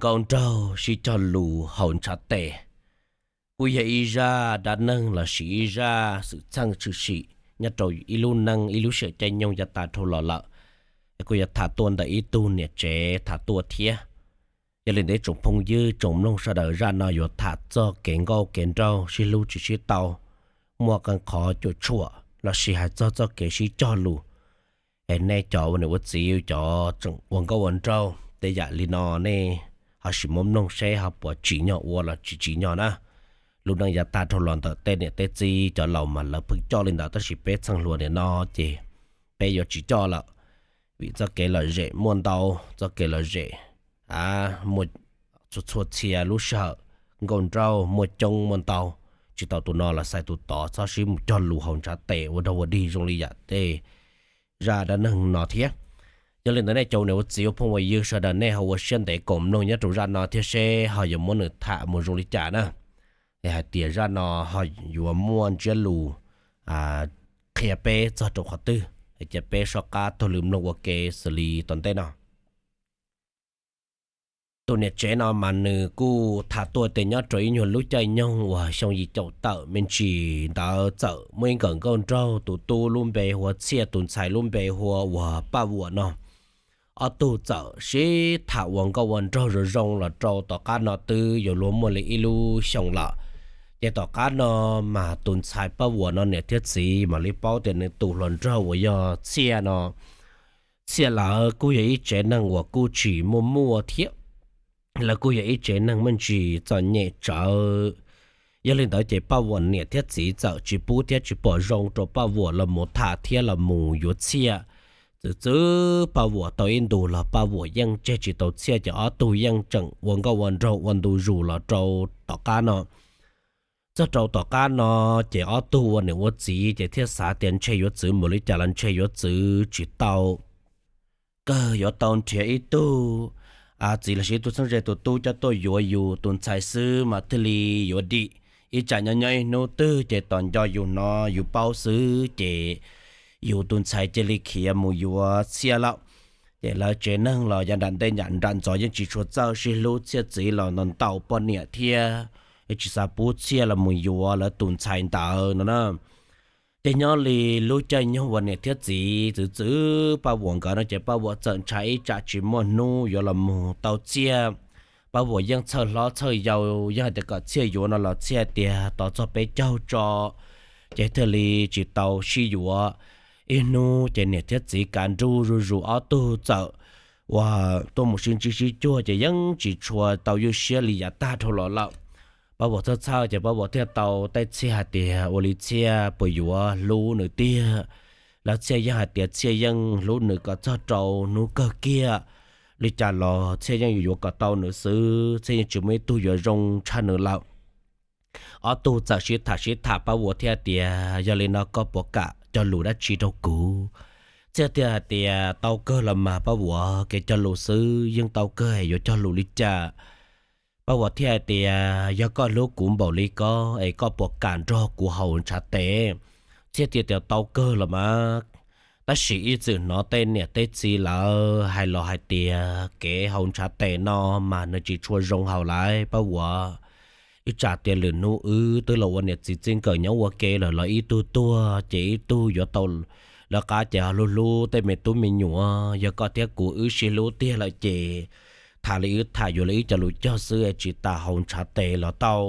Nkauj Nraug sib cog lus haus ntshav tes kuj yog ib zaj dab neeg lossis ib zaj xwm txheej tshwm sim nyob rau ib lub neej ib lub sij hawm caij nyoog yav tag dhau los lawm. Kuj yuav tham tuaj ntawm ib tug niam tsev tham tuaj thiab. Yog li ntawd tsoom phooj ywg tsoom mloog sawv daws, zaj no yuav tham txog kev nkauj kev nraug sib hlub tsis sib tau, muaj qee qhov cuam tshuam lossis hais txog txoj kev sib cog lus. Es nej cov ua niam ua txiv cov tseem ua nkauj ua nraug tej yam li no nej ho sim muab mloog seb ho puas tsim nyog ua los tsis tsim nyog na. Lub neej yav tag dhau los ntawm tej niam tej txiv cov laus mas lawv pheej coj li ntawd, tab sis peb txheej hluas nim no ces peb yuav tsis coj lawm. Vim txoj kev lom zem muaj ntau, txoj kev lom zem muaj txhua txhua txhia lub sij hawm, nkauj nraug muaj coob muaj ntau, tsis tau tus no los xaiv tus tod, txhob sib mus cog lus haus ntshav tes ua dog ua dig zoo li yam tej zaj dab neeg no thiab. Yog li ntawd nej cov ua niam ua txiv ua phooj ua ywg sawv daws nej ho ua siab ntev koom mloog nyob rau zaj no thiab seb ho yuav muab nws tham mus zoo li cas na. Es hais tias zaj no ho yuav muaj ntsiab lus qhia peb txog rau qhov twg, cia peb soj qab taug lw mloog ua ke xws li tom ntej no. Tus niam tsev no mas nws kuj tham tuaj tias nyob rau ib nyuag lub caij nyoog uas xyoo yim caum tawm me ntsis ntawd txawm muaj ib nkawm nkauj nraug, tus tub lub npe hu ua Txhiaj, tus ntxhais lub npe hu ua Paj Vuam no. Ob tug txawm sib tham ua nkauj ua nraug zoo zoo los rau tom qab no twb yuav luag muaj li ib lub xyoos lawm. Ces tom qab no mas tus ntxhais Paj Vuam no niam thiab txiv mam li paub tias nws tus hluas nraug uas yog Txhiaj no, Txhiaj lawv kuj yog ib tsev neeg uas kuj tsis muaj muaj thiab, lawv kuj yog ib tsev neeg me ntsis txom nyem tsawv. Yog li ntawd ces Paj Vuam niam thiab txiv txawm tsis pub thiab tsis pom zoo rau Paj Vuam los mus tham thiab los mus yuav Txhiaj. Txwv txwv Paj Vuam tau ib ntus los Paj Vuam yeej tseg tsis tau Txhiaj, ces ob tug yeej tseem ua nkauj ua nraug ua ntu zus los rau tom qab no. Txog rau tom qab no ces ob tug ua niam ua txiv ces thiaj xav tias ntshe yuav txwv mus li cas los ntshe yuav txwv tsis tau. Kawg yuav tau nrhiav ib tug txiv lossis ib tug txheeb ze tus tub coj tuaj yuav yus tus ntxhais xwb mas thiaj li yuav dim. Ib tsam nyob nyob ib hnub twg ces tos nco yus hnov yus paub xwb ces yus tus ntxhais cia li khiav mus yuav Txhiaj lawm. Ces lawv tsev neeg los yav nram ntej nram ntxov yeej tsis tshua txawj sib hlub, Txhiaj txiv los ntaus poj niam thiab, tsis xav pub Txhiaj los mus yuav lawv tus ntxhais ntawd no na. Ces nyob li lub caij nyoog uas niam thiab txiv txwv txwv Paj Vuam nkawd no ces Paj Vuam txawm ntshai ib tsam tsis muaj hnub yuav los mus tau Txhiaj. Paj Vuam yeej txhawj hlob txhawj yau, yeej hais tias kom Txhiaj yuav no los Txhiaj tias tos txog peb caug tso, ces thiaj li tsis tau sib yuav. Ib hnub ces niam thiab txiv kav nruj zuj zus ob tug txawm uas tuaj mus sib ntsib sib cuag ces yeej tsis tshua tau ywj siab li yav tag dhau los lawm. Paj Vuam txhawj txhawj ces Paj Vuam thiaj tau teb Txhiaj hais tias ua li Txhiaj puas yuav hlub nws tiag. Lawv Txhiaj yeej hais tias Txhiaj yeej hlub nws kom txog rau hnub kawg kiag. Li cas los Txhiaj yeej yuav yuav kom tau nws xwb, Txhiaj yeej tsis muaj ib tug yuav zoo tshaj nws lawm. Ob tug txawm sib tham sib tham, Paj Vuam thiaj tias yog li no koj puas kam cog lus dab tsi rau kuv? Txhiaj thiaj hais tias tau kawg los mas Paj Vuam, kev cog lus xwb yeej tau kawg, yuav cog lus li cas? Paj Vuam thiaj hais tias yog koj hlub kuv npaum li ko es koj puas kam nrog kuv haus ntshav tes? Txhiaj tias tau kawg los mas, tab sis ib txwm hnov tej niam tej txiv lawv hais los hais tias kev haus ntshav tes no mas nws tsis tshua zoo haus lawm Paj Vuam. Ib tsam tias lwm hnub wb twb los ua niam txiv txij nkawm nyob ua ke lawm los ib tug tuag ces ib tug yuav tau lawv qab ces ho hlub hlub tej me tub me nyuam. Yog koj thiab kuv wb sib hlub tiag lawm ces tham li wb tham yuav li wb cov lus cog xwb es tsis tas haus ntshav tes los tau.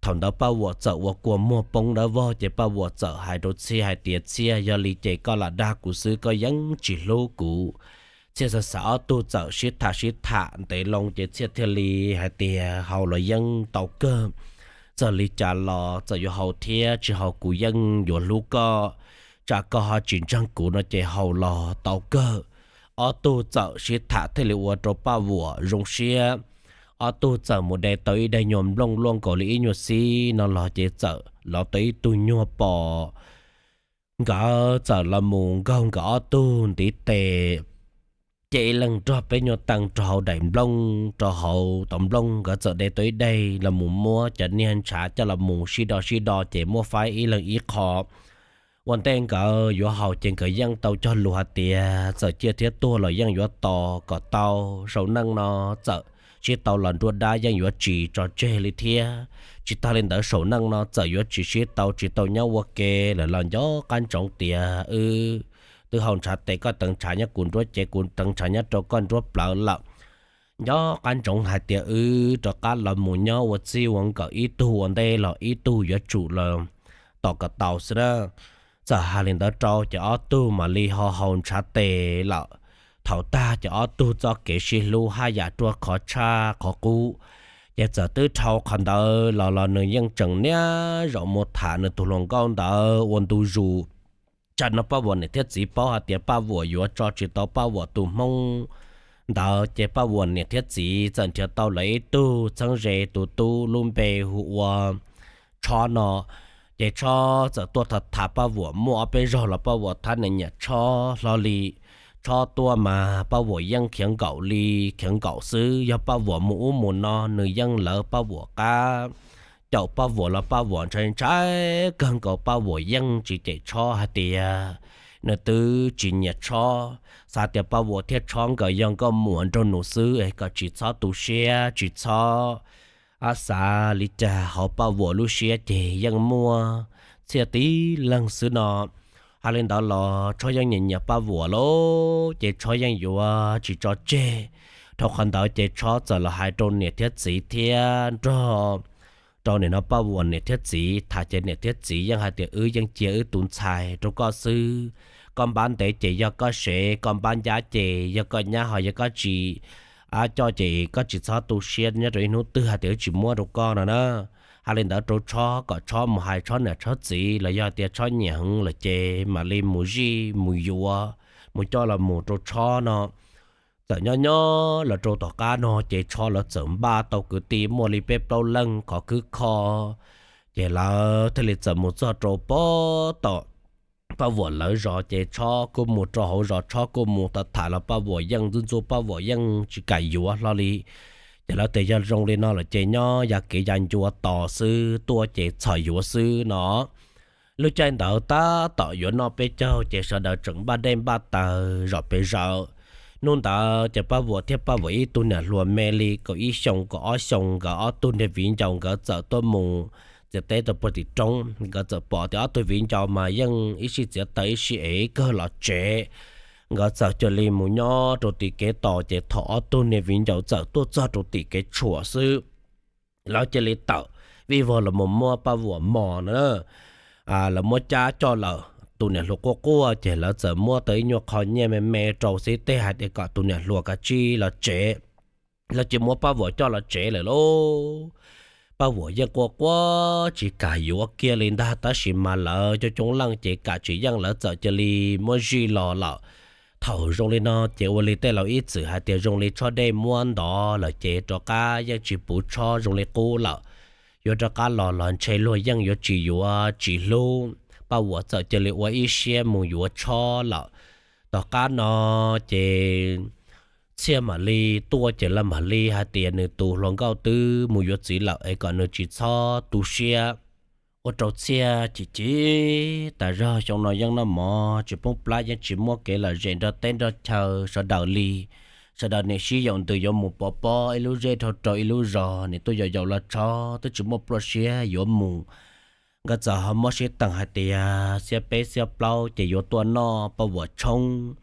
Thaum ntawd Paj Vuam txawm ua kua muag poob dawb vog ces Paj Vuam txawm hais rau Txhiaj hais tias Txhiaj, yog li ces koj lam dag kuv xwb, koj yeej tsis hlub kuv. Txhiaj xav xav ob tug txawm sib tham sib tham ntev loo ces Txhiaj thiaj li hais tias haus los yeej tau kawg. Txawm li cas los txawm yuav haus thiab tsis haus kuv yeej yuav hlub koj, tsam koj ho tsis ntseeg kuv no ces haus los tau kawg. Ob tug txawm sib tham thiaj li ua rau Paj Vuam zoo siab. Ob tug txawm mus de tau ib daim nyuag nplooj luaj nkaus li ib nyuag xib no los ces txawm los tau ib tug nyuag pos. Nkawd txawm los mus nkaug nkawd ob tug ntiv tes, ces ib leeg nrog peb nyuag tees rau hauv daim nplooj, rau hauv tauv nplooj. Nkawd txawm de tau ib daim los mus muab cov niag ntshav coj los mus sib do sib do ces muab faib ib leeg ib qho. Ua ntej nkawd yuav haus ces nkawd yeej tau cog lus hais tias txawm ciaj thiab tuag los yeej yuav tos kom tau. Saum neej no txawm sib tau los nruab dab yeej yuav tsis tso tseg li thiab. Tsis tag li ntawd saum neej no txawm yuav tsis sib tau, tsis tau nyob ua ke lawm los nco qab ntsoov tias wb twb hau ntshav tes, koj teev ntshav nyob kuv nruab cev, kuv teev ntshav nyob rau koj nruab plawv lawm. Nco qab ntsoov hais tias wb rov qab los mus nyob ua txij ua nkawm, ib tug ua ntej los ib tug yuav tsum los tos kom tau xwb na. Txawm hais li ntawd rau ces ob tug mam li ho hau ntshav tes lawm. Thaum tag ces ob tug txoj kev sib hlub haj yam ruaj khov tshaj qhov qub. Ces txawm twb dhau qhov ntawd los los nws yeej tseem niaj zaus mus tham nws tus hluas nkauj ntawd ua ntu zus. Tsam no Paj Vuam niam thiab txiv paub hais tias Paj Vuam yuav tso tsis tau Paj Vuam tus hmoob ntawd, ces Paj Vuam niam thiab txiv txawm nrhiav tau lawv ib tug txheeb ze tus tub lub npe hu ua Tshob no. Ces Tshob txawm tuaj tham tham Paj Vuam muaj ob peb zaug los Paj Vuam thab nws nyiam Tshob hlo li. Tshob tuaj mas Paj Vuam yeej khiav nkaum li khiav nkaum xwb, yog Paj Vuam mus ub mus no nws yeej lawv Paj Vuam qab, caum Paj Vuam los Paj Vuam ntshai ntshai kawg nkaus. Paj Vuam yeej tsis cem Tshob hais tias nws twb tsis nyiam Tshob, xav tias Paj Vuam thiab Tshob nkawd yog nkauj muam nraug nus xwb es kom tsis txhob tu siab tsis txhob ab xav li cas. Hauv Paj Vuam lub siab ces yeej muaj Txhiaj tib leeg xwb no. Hais li ntawd los Tshob yeej nyiam nyiam Paj Vuam lauj, ces Tshob yeej yuav tsis tso tseg. Dhau qhov ntawd ces Tshob txawm los hais rau niam thiab txiv thiab nrog rau nim no Paj Vuam niam thiab txiv tham ces niam thiab txiv yeej hais tias wb yeej cia wb tus ntxhais rau koj xwb. Koj npab ntev ces yog koj sev, koj npab ncab ces yog koj nyab, ho yog koj tsis ab coj ces koj tsis txhob tu siab, nyob rau ib hnub twg hais tias wb tsis muab rau koj no na. Hais li ntawd rau Tshob kom Tshob mus hais Tshob niam Tshob txiv los yog tias Tshob nyiam heev lawm ces mam li mus zij mus yuav mus coj los mus rau Tshob no. Txawm nyob nyob los rau tom qab no ces Tshob lawv txawm npaj tau kwv tij muaj li peb plaub leej qhov khwb kho, ces lawv thiaj li txawm mus txog rau pem tom Paj Vuam lawv zos ces Tshob kuj mus rau hauv zos, Tshob kuj mus tham tham los Paj Vuam yeej ntxub ntxub, Paj Vuam yeej tsis kam yuav hlo li. Ces lawv tias yog zoo li no lawm ces nyob ya kev ya ncua tos xwb, tuaj ces txhom yuav xwb no. Lub caij ntawd tab tom yuav noj peb caug ces sawv daws tseem npaj dej npaj taws zom pes zaws. Hnub ntawd ces Paj Vuam thiab Paj Vuam ib tug niam hluas me li kaum ib xyoos kaum ob xyoos, nkawd ob tug niag viv ncaus nkawd txawm tuaj mus txiav teb rau puag tim roob. Nkawd txawm pom tias ob tug viv ncaus mas yeej ib sij txiav taws ib sij ev kawg los tsev. Nkawd txawm cia li mus nyob rau tim kev tos ces thaum ob tug niag viv ncaus txawm tuaj txog rau tim kev tshuam xwb, lawv cia li tawm vij vog los mus muab Paj Vuam mos no. Lawv muab cab coj lawm, tus niam hluas quaj quaj ces lawv txawm muab tau ib nyuag qho nyiaj me me rau xib teg hais tias kom tus niam hluas kav tsij los tsev, lawv cia muab Paj Vuam coj los tsev lawm lauj. Paj Vuam yeej quaj quaj tsis kam yuav kiag li ntag, tab sis mas lawv coob coob leej ces kam tsis yeej, lawv txawm cia li muab zij los lawm. Thaum zoo li no ces ua li tej laus ib txwm hais tias zoo li tshob dej muab ntov lawm ces rov qab yeej tsis puv tshob zoo li qub lawm. Yuav rov qab los los ntshe luag yeej yuav tsis yuav tsis hlub, Paj Vuam txawm cia li ua ib siab mus yuav tshob lawm. Tom qab no ces Txhiaj mam li tuaj ces lawv mam li hais tias nws tus hluas nkauj twb mus yuav txiv lawm es kom nws tsis txhob tu siab. Ua rau Txhiaj chim chim tas zog, xyoo no yeej noj mov tsis poob plab, yeej tsis muaj kev lom zem nrog teb nrog chaw sawv daws li. Sawv daws nim sib yaum ntws yuav mus pov pob ib lub zej dhau rau ib lub zos, nim tuaj yaum yaum los tshob twb tsis muaj pluaj siab yuav mus. Nkawd txawm ho muab sib teem hais tias xiab peb xiab plaub ces yuav tuaj noj Paj Vuam tshoob.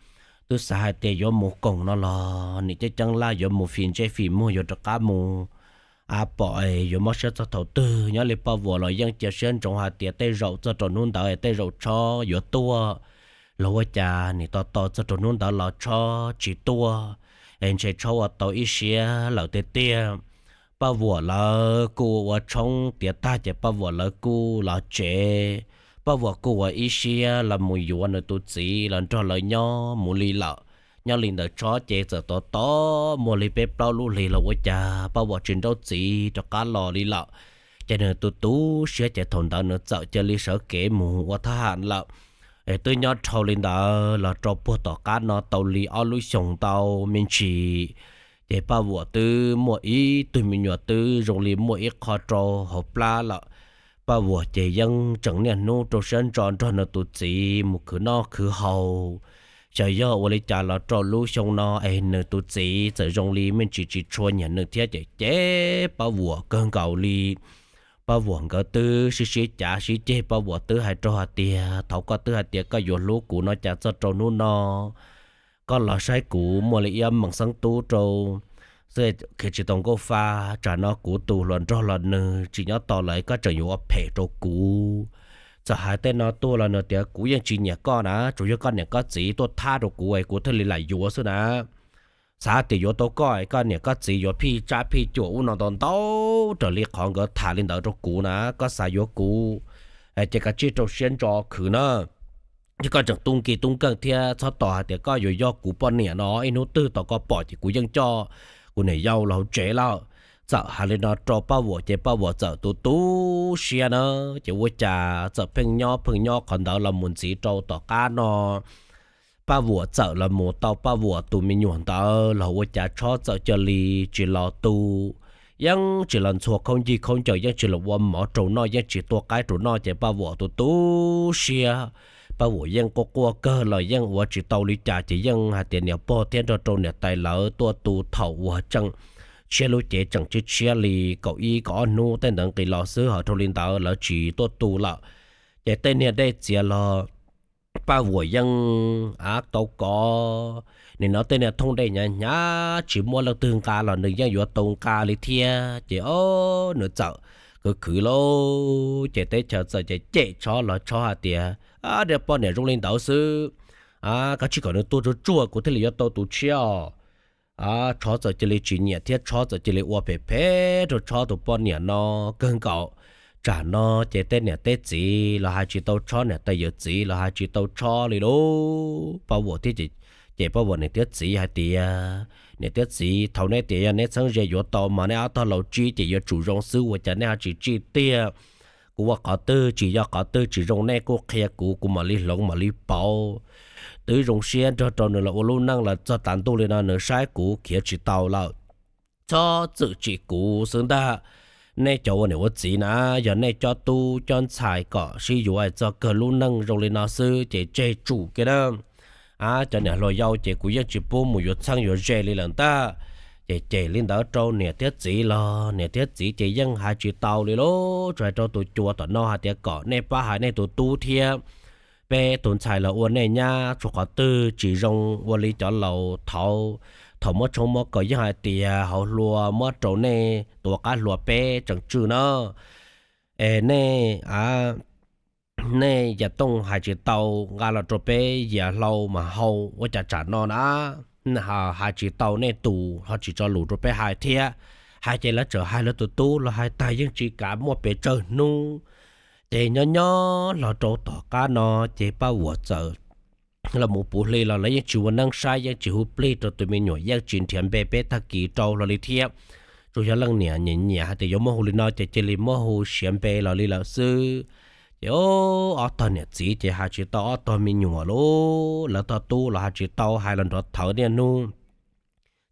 Twb xav hais tias yuav mus koom no los nim ceeb ceeb laj yuav mus fim ntsej fim muag yuav rov qab mus, a pom es yuav mob siab txog thaum twg. Nyob li Paj Vuam los yeej cia siab ntsoov hais tias tej zaum txog rau hnub ntawd es tej zaum tshob yuav tuaj los ua cas nim tos tos txog rau hnub ntawd los tshob tsis tuaj, es ntshe tshob ua tau ib siab lawm tiag tiag. Paj Vuam lawv kuj ua tshoob tiav tag ces Paj Vuam lawv kuj los tsev. Paj Vuam kuj ua ib siab los mus yuav nws tus txiv los nrog lawv nyob mus li lawm. Nyob li ntawd tshob ces txawm tos tos muaj li peb plaub lub hlis los ua cas Paj Vuam tsis nrauj txiv rov qab los li lawm. Ces nws tu tu siab ces thaum ntawd nws txawm cia li sawv kev mus ua thab ham lawm. Es twb nyob dhau li ntawd los rau puag tom qab no tau li ob lub xyoos ntau me ntsis, ces Paj Vuam twb muaj ib tug me nyuam twb zoo li muaj ib qho rau hauv plab lawm. Paj Vuam ces yeej tseem niaj hnub rau siab ntso nrog nws tus txiv mus khwv noj khwv haus. Xyov yog ua li cas los rau lub xyoo no es nws tus txiv txawm zoo li me ntsis tsis tshua nyiam nws thiab ces cem Paj Vuam kawg nkaus li. Paj Vuam nkawd twb sib sib cav sib ceg, Paj Vuam twb hais rau hais tias thaum koj twb hais tias koj yuav hlub kuv no cas txog rau hnub no koj los saib kuv muaj li ib ob meem xeeb tub rau xwb, khiav tsis tau nkauj fa. Tsam no kuv tus hluas nraug los nws tsis nyob tos lawm, koj tseem yuav ua phem rau kuv. Txawm hais tej no tuaj los nws tias kuv yeej tsis nyiam koj na, tsuas yog koj niam koj txiv tuaj thab rau kuv es kuv thiaj li lam yuav xwb na. Xav tias yuav tau koj, koj niam koj txiv yuav phij tsab phij cuam ub no ntau ntau raws li qhov nkawd tham li ntawd rau kuv na. Koj xav yuav kuv ces kav tsij rau siab ntso khwv na. Ces koj tseem tub nkig tub nkeeg thiab txhob tos hais tias koj yuav yog kuv poj niam no, ib hnub twg tau koj pom ces kuv yeej coj kuv niam yau los hauv tsev lawm. Txawm hais li no rau Paj Vuam ces Paj Vuam txawm tu tu siab na. Ces ua cas txawm pheej nyob pheej nyob qhov ntawd los mus ntxiv rau tom qab no Paj Vuam txawm los mus tau Paj Vuam tus me nyuam ntawd los ua cas Tshob txawm cia li tsis los tu, yeej tsis los ntxhua khaub ncaws khaub ncaws, yeej tsis los ua mov rau noj, yeej tsis tua qaib rau noj ces Paj Vuam tu tu siab. Paj Vuam yeej quaj quaj kawg los yeej ua tsis tau li cas ces yeej hais tias niam pog thiab nrog rau niam tais lawv tuaj tu thaum uas tseem tshiab lub cev tseem tshiab tshiab li kaum ib kaum ob hnub tej ntawd nqis los xwb, ho dhau li ntawd lawv tsis tuaj tu lawm. Ces tej niag dej txiav los Paj Vuam yeej av tau kov, nim no tej niag thooj dej hnyav hnyav tsis muaj leej twg nqa los nws yeej yuav tau nqa li thiab. Ces o nws txawm khwv khwv lauj, ces teb chaws txawm cem cem Tshob los Tshob hais tias, Niag poj niam zoo li ntawd xwb, koj tsis kom nws tuag tsuag tsuag kuv thiaj li yuav tau tus tshiab os. Tshob txawm cia li tsis nyiam thiab Tshob txawm cia li ua phem phem rau Tshob tus poj niam no kawg nkaus. Tsam no ces tej niam tej txiv los hais tsis tau Tshob, niam tais yawm txiv los hais tsis tau Tshob li lauj. Paj Vuam thiaj cem Paj Vuam niam thiab txiv hais tias, Niam thiab txiv, thaum neb tias yog neb txheeb ze yuav tau mas neb ob tog laus tsib ces yuav tsum zoo xwb, ua cas neb ho tsis tsib tiag? Kuv ua qhov twg tsis yog qhov twg tsis zoo nej kuj qhia kuv, kuv mam li hloov mam li pauv. Twb zoo siab nrog rau nws los ua lub neej los txog tav ntuj li no nws saib kuv khiav tsis tau lawm. Txhob txwm tsim kuv xwb ntag. Nej cov ua niam ua txiv na, yog nej cob tub cob ntxhais kom sib yuav txog kawg lub neej zoo li no xwb ces tseg tsum kiag na. Cov niam hluas yau ces kuv yeej tsis pub mus yuav txheeb yuav ze li lawm ntag. Ces cem li ntawd rau niam thiab txiv los niam thiab txiv ces yeej hais tsis tau li lauj. Tsuas hais rau tus cua tom no hais tias kom nej pab hais nej tus tub thiab peb tus ntxhais los ua nej nyab, tsuas qhov twg tsis zoo ua li cov laus thaud. Thaum muab tshoob muab kos yeej hais tias hauv hlua muab rau nej tua qab hlua peb tseem tswj na. Es nej, nej yam tooj hais tsis tau nqa los rau peb yias hlau mas hau, ua cas tsam no na hais tsis tau nej tus ho tsis tso lus rau peb hais thiab. Hais ces lawv txawm hais lawv tus tub los hais tag yeej tsis kav muaj pes tsawg hnub. Ces nyob nyob los rau tom qab no ces Paj Vuam txawm los mus puv hli los lawv yeej tsis ua neeb saib, yeej tsis hu plig rau tus me nyuam, yeej tsis nrhiav npe peb tag kis rau hlo li thiab. Tsuas yog leej niam nyiam nyiam hais tias yuav muab hu li no ces cia li muab hu siav npe los li lawm xwb. Ces ob tog niam txiv ces hais tsis tau ob tog me nyuam lauj, lawv tog tub los hais tsis tau, hais los nrov thawv niaj hnub,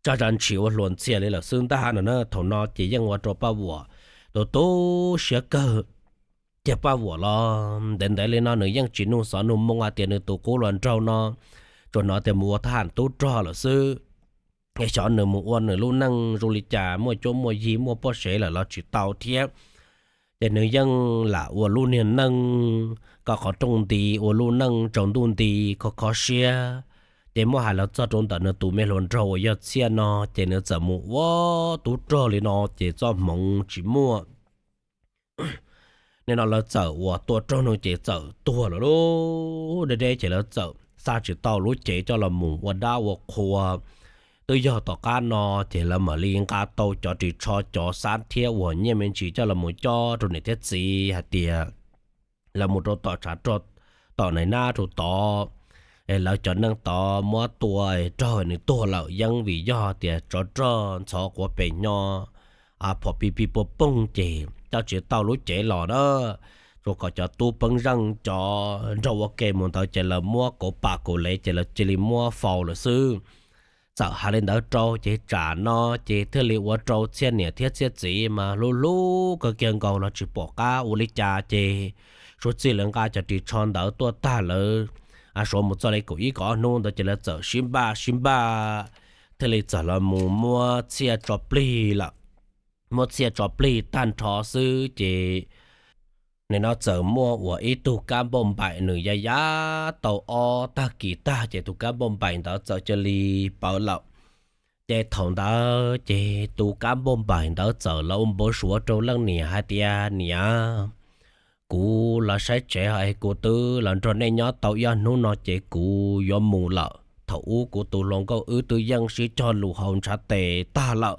tsa zas ntshis ua hluas ntxhias li lawm xwb ntag no na. Thaum no ces yeej ua rau Paj Vuam tu tu siab kawg. Ces Paj Vuam los ntev ntev li no nws yeej tsis nug xov nug moo hais tias nws tus qub hluas nraug no tsuas hnov tias mus ua thab ham tub rog lawm xwb. Es xyov nws mus ua nws lub neej zoo li cas, muaj cuab muaj yig muaj poj sev lawm los tsis tau thiab. Ces nws yeej lam ua lub niag neej kom qhov rooj nti, ua lub neej tsaus ntuj nti kho kho siab. Ces muab hais los txog rau ntawm nws tus me hluas nraug uas yog Txhiaj no ces nws txawm mus ua tub rog li no ces txoj hmoov tsis muaj. Nim no lawv txawm uas tua raug nws ces txawm tuag lawm lauj. Deb deb ces lawv txawm xa tsis tau lub cev coj los mus ua dab ua qhua. Twb yog tom qab no ces lawv mam li nqa tau cov ris tsho cov xab thiab uas nyiaj me ntsis coj los mus cob rau niam thiab txiv hais tias lawv mus rau tom tshav rog, tom nais nab rau tod, es lawv cov neeg tod muab tua raug nws tuag lawm yeeb vim yog tias tsov rog ntxhov quav pes nyo phom pig pig puag poog ces coj tsis tau lub cev los na. Tsuas kom cov tub peeb zeej cov nraug ua ke mus ntawd ces lawv muab kauv pam kauv lev ces lawv cia li muab faus lawm xwb. Txawm hais li ntawd rau ces tsam no ces thiaj li ua rau Txhiaj niam thiab Txhiaj txiv mas hlub hlub kawg kiag nkaus los tsis pom qab ua li cas ces suav txij lawv nqa cov ris tsho ntawd tuaj tag lawv suav mus txog li kaum ib kaum ob hnub ntawd ces lawv txawm sib npaj sib npaj thiaj li txawm los mus muab Txhiaj tso plig lawm. Muab Txhiaj tso plig tag nrho xwb ces nim no txawm muaj uas ib tug kab npauj npaim nws ya yab tau ob tag kis tag ces tus kab npauj npaim ntawd txawm cia li pawv lawm. Ces thaum ntawd ces tus kab npauj npaim ntawd txawm los ua npau suav rau leej niam hais tias, Niam, kuv los saib tsev es kuv twb los nrog nej nyob tau ib ob hnub no ces kuv yuav mus lawm. Thaum ub kuv tus hluas nkauj wb twb yeej sib cog lus haus ntshav tes tag lawm,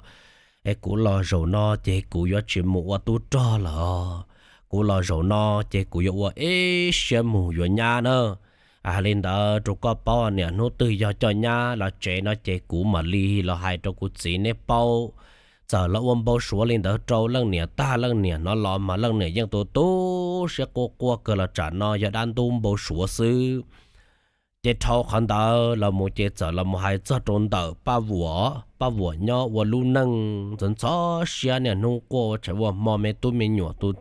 es kuv los zaum no ces kuv yuav tsis mus ua tub rog lawm. Kuv los zaum no ces kuv yuav ua ib siab mus yuav nyab na. Hais li ntawd rau koj paub, niam, hnub twg yog coj nyab los tsev no ces kuv mam li los hais rau kuv txiv neb paub. Txawm los ua npau suav li ntawd rau leej niam tag, leej niam hnov los mas leej niam yeej tu tu siab quaj quaj kawg los tsam no yog dab ntub npau suav xwb. Ces dhau qhov ntawd los mus ces txawm los mus hais txog rau ntawm Paj Vuam. Paj Vuam nyob ua lub neej ntxhov ntxhov siab, niaj hnub quaj ua tshais ua hmo, me tub me nyuam tus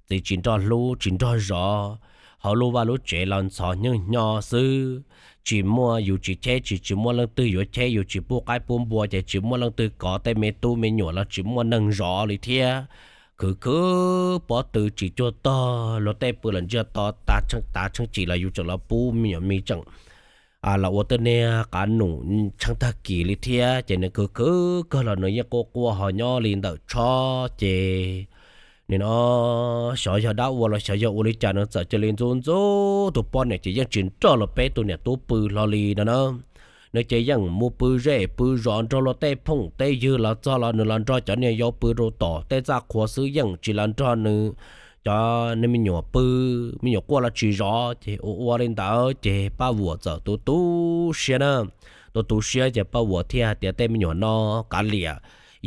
txiv tsis nrog hlub tsis nrog zov, hauv lub vaj lub tsev los ntxhov hnyo hnyo xwb. Tsis muaj, yus tsis cheb ces tsis muaj leej twg yuav cheb, yus tsis pub qaib pub npua ces tsis muaj leej twg kov, tej me tub me nyuam los tsis muaj neeg zov li thiab. Khwv khwv pob tw tsis cuag tog, luag tej pw los ntsiag to, tav tsheej cim los yus tseem los pub me nyuam mis tseem los ua tej niag qav num tsheej tag kis li thiab. Ces nws khwv khwv kawg los nws yeej quaj quaj ho nyob li ntawm tshob ces nim no xyov yog dab ua los xyov yog ua li cas nws txawm cia li ntxub ntxub tus poj niam ces yeej tsis nrog luag peb tus niam tub pw hlo li no na. Nws ces yeej mus pw zej pw zos nrog luag tej phooj tej ywg los txog los nws los nrog cov niag yau pw rau tom tej txaj qhua xwb, yeej tsis los nrog nws cov nws me nyuam pw, me nyuam quaj los tsis zov. Ces ua ua li ntawd ces Paj Vuam txawm tu tu siab na. Tu tu siab ces Paj Vuam thiaj hais tias tej me nyuam no kav liam,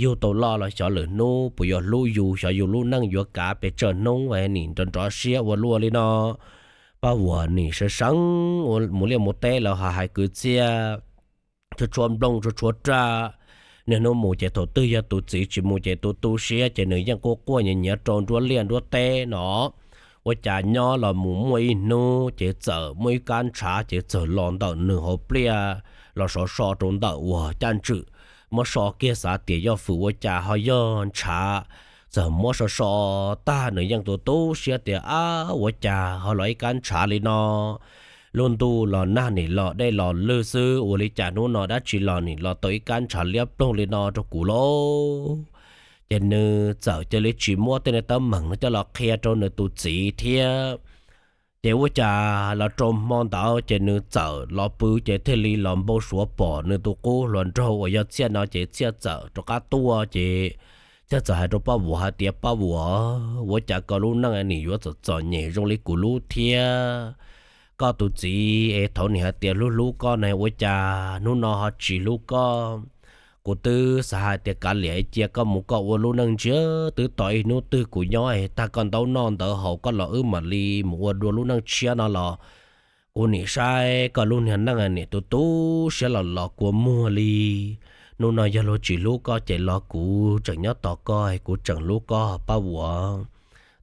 yug tau loj los xyov lwm hnub puas yuav hlub yus, xyov yus lub neej yuav kav pes tsawg hnub es nim nrov nrov siab ua luaj li no. Paj Vuam nim sawv seev mus liaj mus teb los ho hais kwv txhiaj tshuab tshuab nplooj tshuab tshuab raj, niaj hnub mus ces thaum twg yog tus txiv tsis mus ces tu tu siab ces nws yeej quaj quaj nyiav nyiav rau nruab liaj nruab teb no. Ua cas nyob los mus muaj ib hnub ces txawm muaj ib kab ntshav ces txawm los ntawm nws hauv pliaj los sov so rau ntawm uas caj ntswm. Muab so kiag xav tias yog fwm ua cas ho yog ntshav. Txawm muab so so tag nws yeej tu tu siab tias ab ua cas ho los ib kab ntshav li no. Lub ntuj los nag nim los dej los lwg xwb, ua li cas hnub no dab tsi los nim los tau ib kab ntshav liab ploog li no rau kuv lauj. Ces nws txawm cia li tsis muab tej niag teeb meem no coj los qhia rau nws tus txiv thiab. Ces ua cas los rau hmo ntawd ces nws txawm los pw ces thiaj li los npau suav pom nws tus qub hluas nraug uas yog Txhiaj no ces Txhiaj txawm rov qab tuaj ces Txhiaj txawm hais rau Paj Vuam hais tias, Paj Vuam, ua cas koj lub neej nim yuav txom txom nyem zoo li kuv lub thiab? Koj tus txiv es thaum nim hais tias hlub hlub koj ne ua cas hnub no ho tsis hlub koj? Kuv twb xav hais tias kav liam cia koj mus koj ua lub neej ntsiag twb tos ib hnub twg kuv nyob es tag koj ntaub noj ntawv haus koj los wb mam li mus ua dua lub neej tshiab no los kuv nim saib koj lub niag neej nim tu tu siab los los kua muag li. Hnub no yog luag tsis hlub koj ces los kuv tseem nyob tos koj es kuv tseem hlub koj Paj Vuam.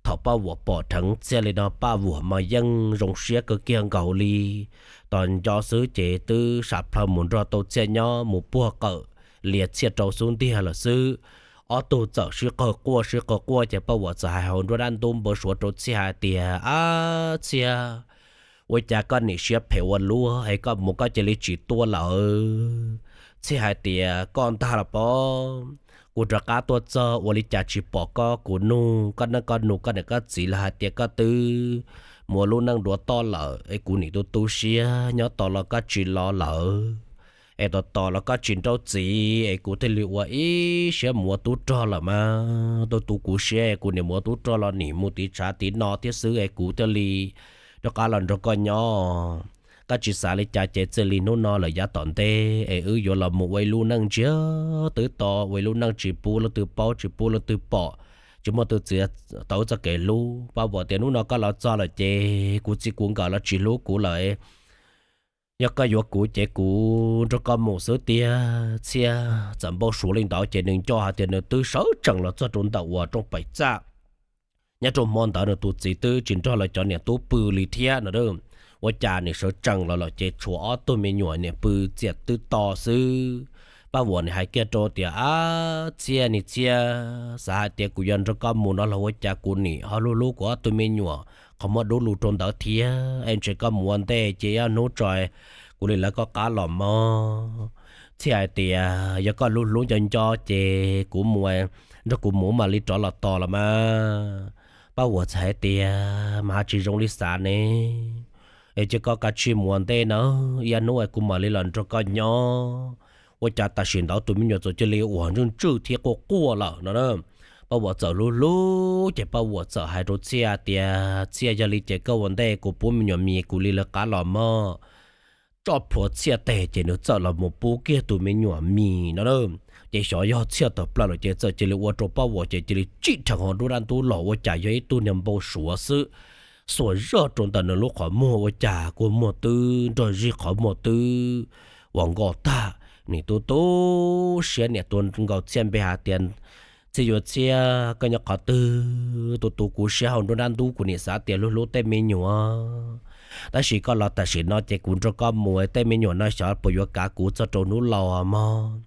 Thaum Paj Vuam pom dheev Txhiaj li no Paj Vuam mas yeej zoo siab kawg kiag nkaus li. Tos nco xwb ces twb sam plhaw mus nrog tau Txhiaj nyob mus puag qawm lias Txhiaj rau xub ntiag lawm xwb. Ob tug txawm sib qawg quaj sib qawg quaj ces Paj Vuam txawm hais hauv nruab dab ntub npau suav rau Txhiaj hais tias, Ab Txhiaj, ua cas koj nim siab phem ua luaj es koj mus koj cia li tsis tuaj lawm? Txhiaj hais tias, Koj ntag los pob, kuv rov qab tuaj txog ua li cas tsis pom koj, kuv nug koj neej koj nus koj niam koj txiv los hais tias koj twb mus ua lub neej duav toj lawm es kuv nim tu tu siab nyob tos los koj tsis los lawm. Es tos tos los koj tsis nrauj txiv es kuv thiaj li ua ib siab mus ua tub rog lawm mas. Tu tu kuv siab es kuv nim mus ua tub rog los nim mus tiv tshav tiv no thiab xwb es kuv thiaj li rov qab los nrog koj nyob. Koj tsis xav li cas ces txij li hnub no lawm yav tom ntej es wb yuav los mus ua ib lub neej ntsiag twb to, ua ib lub neej tsis pub leej twg paub tsis pub leej twg pom, tsis muaj tus txiav tau wb txoj kev hlub. Paj Vuam tias, Hnub no koj los txog lawm ces kuv txiv kuv nkawm los tsis hlub kuv lawm. Yog koj yuav kuv ces kuv nrog koj mus xwb tiag. Txhiaj txawm npau suav li ntawd ces nws nco hais tias nws twb sawv tsees los txog rau ntawm uas rooj pem txaj. Nyob rau hmo ntawd nws tus txiv twb tsis nrog lawv cov niam tub pw li thiab no. ua cas nim sawv tsees los lawm ces tshuav ob tug me nyuam niam pw txias twb to xwb. Paj Vuam nim hais kiag rau tias, Ab Txhiaj, niam Txhiaj, xav hais tias kuv yuav nrog koj mus no los ua cas kuv nim ho hlub hlub kuv ob tug me nyuam qhov muag dub lug rau ntawd thiab es ntshe koj mus ua ntej ces ib hnub tso kuv li lawv koj qab los mog. Txhiaj hais tias, Yog koj hlub hlub nco nco ces kuv mus, nrog kuv mus mam li rov los tos los mas. Paj Vuam txawm hais tias, Mas ho tsis zoo li xav ne, es cia koj kav tsij mus ua ntej na, ib hnub es kuv mam li los nrog koj nyob. Ua cas tam sim ntawd tus me nyuam txawm cia li uas ntswj ntswj thiab quaj quaj lawm no. Paj Vuam txawm hlub hlub ces Paj Vuam txawm hais rau Txhiaj tias, Txhiaj, yog li ces koj ua ntej kuv pub me nyuam mis kuv li lawv qab los mog. Tso plhuav Txhiaj tes ces nws txawm los mus pub kiag tus me nyuam mis no. Ces xyov yog Txhiaj tawm plaws lawm ces txawm cia li ua rau Paj Vuam ces cia li tsim dheev hauv nruab dab ntub los ua cas yog ib tug niag npau suav xwb. Xuas zog rau ntawm nws lub qhov muag ua cas kua muag twb nrog zig qhov muag twb uas nkos tag. Nim tu tu siab niam tua nkaus Txhiaj npe hais tias, Txhiaj yuav Txhiaj, koj nyob qhov twg? Tus tus kuv siab hauv nruab dab ntub kuv nim xav tias hlub hlub tej me nyuam, tab sis koj los tam sim no ces kuv nrog koj mus, tej me nyuam no xyov puas yuav kav kuv txog rau hnub laus mog.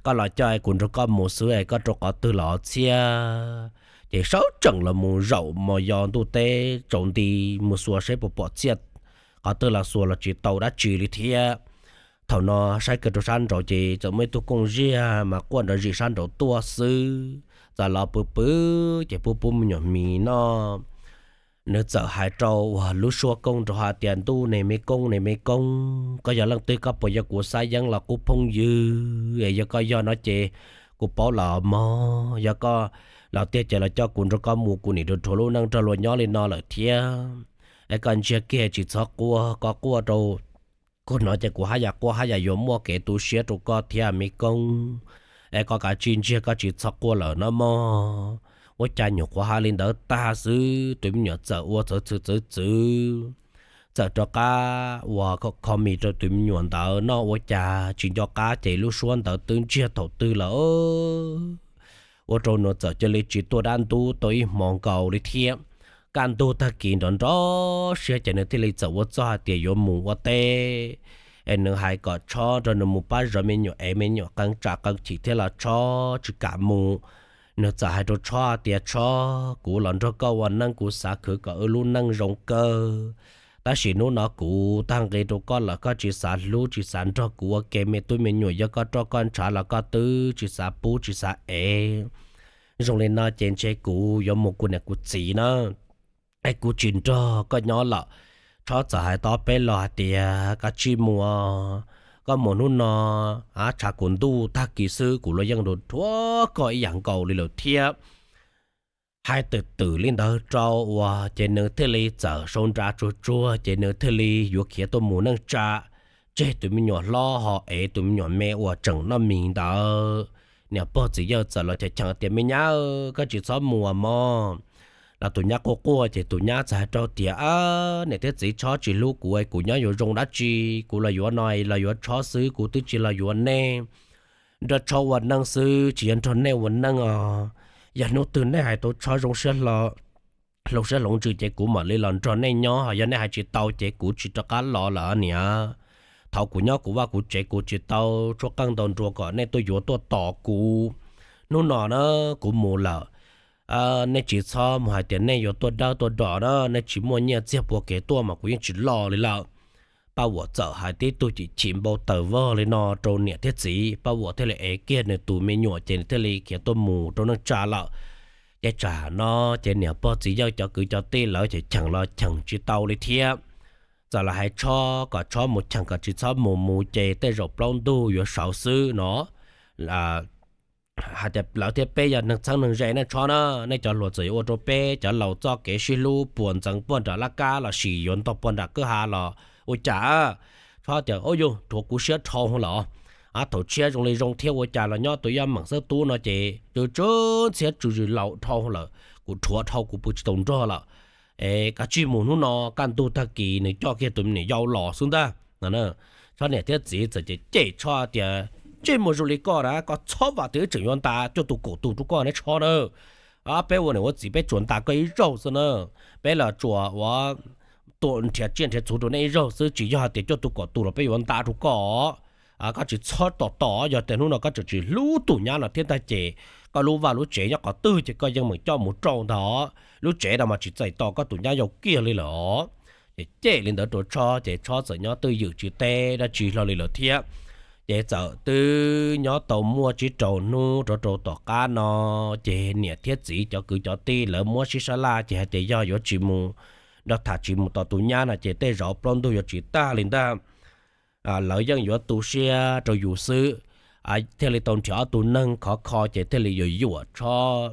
Koj los coj kuv nrog koj mus xwb es koj rau qhov twg los Txhiaj? Ces sawv tsees los mus zaum mos yos ntuj teb tsaus nti mus xuas saib puas pom Txhiaj qhov twg los xuas los tsis tau dab tsi li thiab. Thaum no saib kiag rau sab nraud ces txawm muaj ib tug kooj ziag mas quaj nrov zim sab nraud tuaj xwb. Txawm los pw pw ces pub pub me nyuam mis noj. Nws txawm hais rau uas lub suab koob nrov hais tias, Ntuj ne me koob ne me koob, koj yog leej twg, koj puas yog kuv xab yeeb los qub phooj ywg? Es yog koj yog no ces kuv paub lawm mog, yog koj los tiag ces los coj kuv nrog koj mus, kuv nim rhuav rhuav lub neej nrog luag nyob li no lawm thiab. Es koj ntsiag kiag tsis txhob quaj, koj quaj rau kuv hnov ces kuv haj yam quaj haj yam yuav muaj kev tu siab rau koj thiab me koob. Es koj kav tsij ntsiag, koj tsis txhob quaj lawm no mog. Ua cas nyuam qhuav hais li ntawd tag xwb tus me nyuam txawm ua txawv txwv txwv txwv, txawm rov qab uas kho mis rau tus me nyuam ntawd noj ua cas tsis nco qab ces lub suab ntawd twb ntsiag thaum twg lawm. Ua rau nws txawm cia li tsis tuaj dab ntub tau ib hmo nkaus li thiab. Kaj ntug tag kis nrov nrov siab ces nws thiaj li txawm ua txuj hais tias yuav mus ua teb. Es nws hais kom Tshob nrog nws mus pab zov me nyuam es me nyuam qee tsam qee chim thiab los Tshob tsis kam mus. Nws txawm hais rau Tshob tias, Tshob, kuv los nrog koj ua neej kuv xav khwv kom wb lub neej zoo kawg, tab sis hnub no kuv tag nqi rau koj lawm koj tsis xav hlub tsis xav nrog kuv ua ke, me tub me nyuam yog koj roj koj ntshav los koj twb tsis xav pub tsis xav ev. Zoo li no ces ntshe kuv yuav mus kuv niam kuv txiv na, es kuv tsis nrog koj nyob lawm. Tshob txawm hais tau peb los hais tias, Kav tsij mus, koj mus hnub no, tshav kuv ntuj tag kis xwb kuv los yeej rhuav koj ib yam nkaus li lawm thiab. Hais twm twm li ntawd rau uas ces nws thiaj li txawm sau nra tsuag tsuag ces nws thiaj li yuav khiav tuaj mus neej tsa, tseg tus me nyuam hlob ho ev tus me nyuam me uas tseem noj mis ntawd. Niam pog txiv yawg txawm los cheem cheem tias, Me nyab, koj tsis txhob mus mog. Los tus nyab quaj quaj ces tus nyab txawm hais rau tias, Niam thiab txiv, Tshob tsis hlub kuv, kuv nyob yuav zoo dab tsi? Kuv los yuav no los yuav Tshob xwb, kuv twb tsis los yuav nej. Nrog Tshob ua neej xwb tsis yog nrog nej ua neej os. Yog hnub twg nej hais tau Tshob zoo siab hlo, hloov siab hloov ntsws ces kuv mam li los nrog nej nyob, ho yog nej hais tsis tau ces kuv tsis rov qab los lawm niam. Thaum kuv nyob kuv vaj kuv tsev kuv tsis tau tshuab qeej ntaus nruas kom nej tuaj yuav tuaj tos kuv. Hnub no na, kuv mus lawm, nej tsis txhob mus hais tias nej yuav tuaj dawb tuaj do na, nej tsis muaj nyiaj txiag puag kev tuaj mas kuv yeej tsis los li lawm. Paj Vuam txawm hais tib tug chim chim npau taws vog li no rau niam thiab txiv, Paj Vuam thiaj li ev kiag nws tus me nyuam ces nws thiaj li khiav tuaj mus rau neej tsa lawm. Ces tsam no ces niam pog txiv yawg cov kwv cov tij lawv ces cheem los cheem tsis tau li thiab. Txawm los hais Tshob kom Tshob mus cheem kom tsis txhob mus, mus ces tej zaum plaub ntug yuav sawv xwb no. Hais tias lawv thiab peb yog neeg txheeb neeg ze ne Tshob na, nej cov hluas txawm yuav ua rau peb cov laus txoj kev sib hlub puas ntxeev puag nram laj kab los sis yuav ntog puag nram kwj ha los ua cas? Tshob tias, Ub yug, rhuav kuv siab dhau lawm. Thaum tshiab zoo li zoo thiab ua cas los nyob tus yaj meem xeeb tub no ces tsw tsw ntxhiab tsw zis laus dhau lawm, kuv rhuav dhau kuv pw tsis tau nrog lawm. Es kav tsij mus, hnub no kaj ntug tag kis nws coj kiag tus me nyuam yau los xwb ntag. Tshob niam thiab txiv txawm cem cem Tshob tias, Ntsej muag zoo li koj na, koj txhob vam tias wb tseem yuav ntas cuaj tus kaum tus rau koj ne Tshob na. Peb ua niam ua txiv peb tsuas ntas koj ib zaug xwb na. Peb los tsuas ua tuaj nrhiav tsiaj nrhiav txhu rau neb ib zaug xwb, tsis yog hais tias coj tug kom tus los peb yuav nta rau koj. Koj tsis txhob tos tos, yog tias hnub no koj tseem tsis hlub tus nyab no thiab ntag ces koj lub vaj lub tsev nyob qhov twg ces koj yeej meem coj mus rau ntag. Lub tsev no mas tsis txais tos koj tus nyab yau kiag li lawm os. Ces cem li ntawd rau Tshob ces Tshob txawm nyob twj ywm tsis teb dab tsi hlo li lawm thiab. Ces txawm twb nyob tau muaj tsib rau hnub rov rau tom qab no, ces niam thiab txiv cov kwv cov tij lawv muab sib sab laj ces hais tias yog yuav tsis mus nrog tham tsis mus tos tus nyab no ces tej zaum plaub ntug yuav tsis tag li ntag. Lawv yeej yuav tu siab rau yus xwb, thiaj li tau nrhiav ob tug neeg khov kho ces thiaj li yuav yuam Tshob.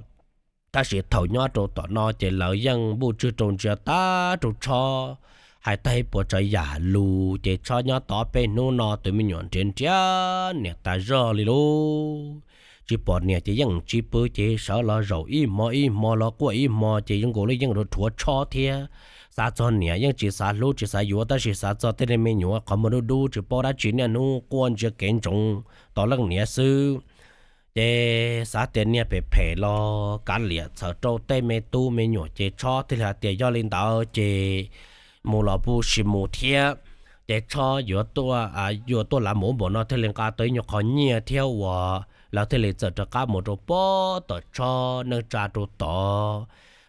Tab sis thaum nyob rau tom no ces lawv yeej npuj tswg rau ntsia tag rau Tshob, hais tag ib puas tsav yam lus ces Tshob nyob tau ob peb hnub no tus me nyuam nrhiav nrhiav niam tas zog li lauj. Tsis pom niam ces yeej tsis pw ces sawv los zaum ib hmo ib hmo los quaj ib hmo ces zoo nkaus li yeej rhuav rhuav Tshob thiab. Xav txog niam yeej tsis xav hlub tsis xav yuav tab sis xav txog tej niag me nyuam qhov muag dub dub tsis paub dab tsi niaj hnub quaj ntsia kev ntsoov tos leej niam xwb. Ces xav tias niag phem phem los kav liam txhawm rau tej me tub me nyuam ces Tshob thiaj li hais tias yog li ntawd ces mus los mus sis mus thiab. Ces Tshob yuav tuaj, yuav tuaj lav mus npaum no thiaj li nqa tau ib nyuag qho nyiaj thiab uas lawv thiaj li txawm rov qab mus rau pem tom Tshob neej tsa rau tod.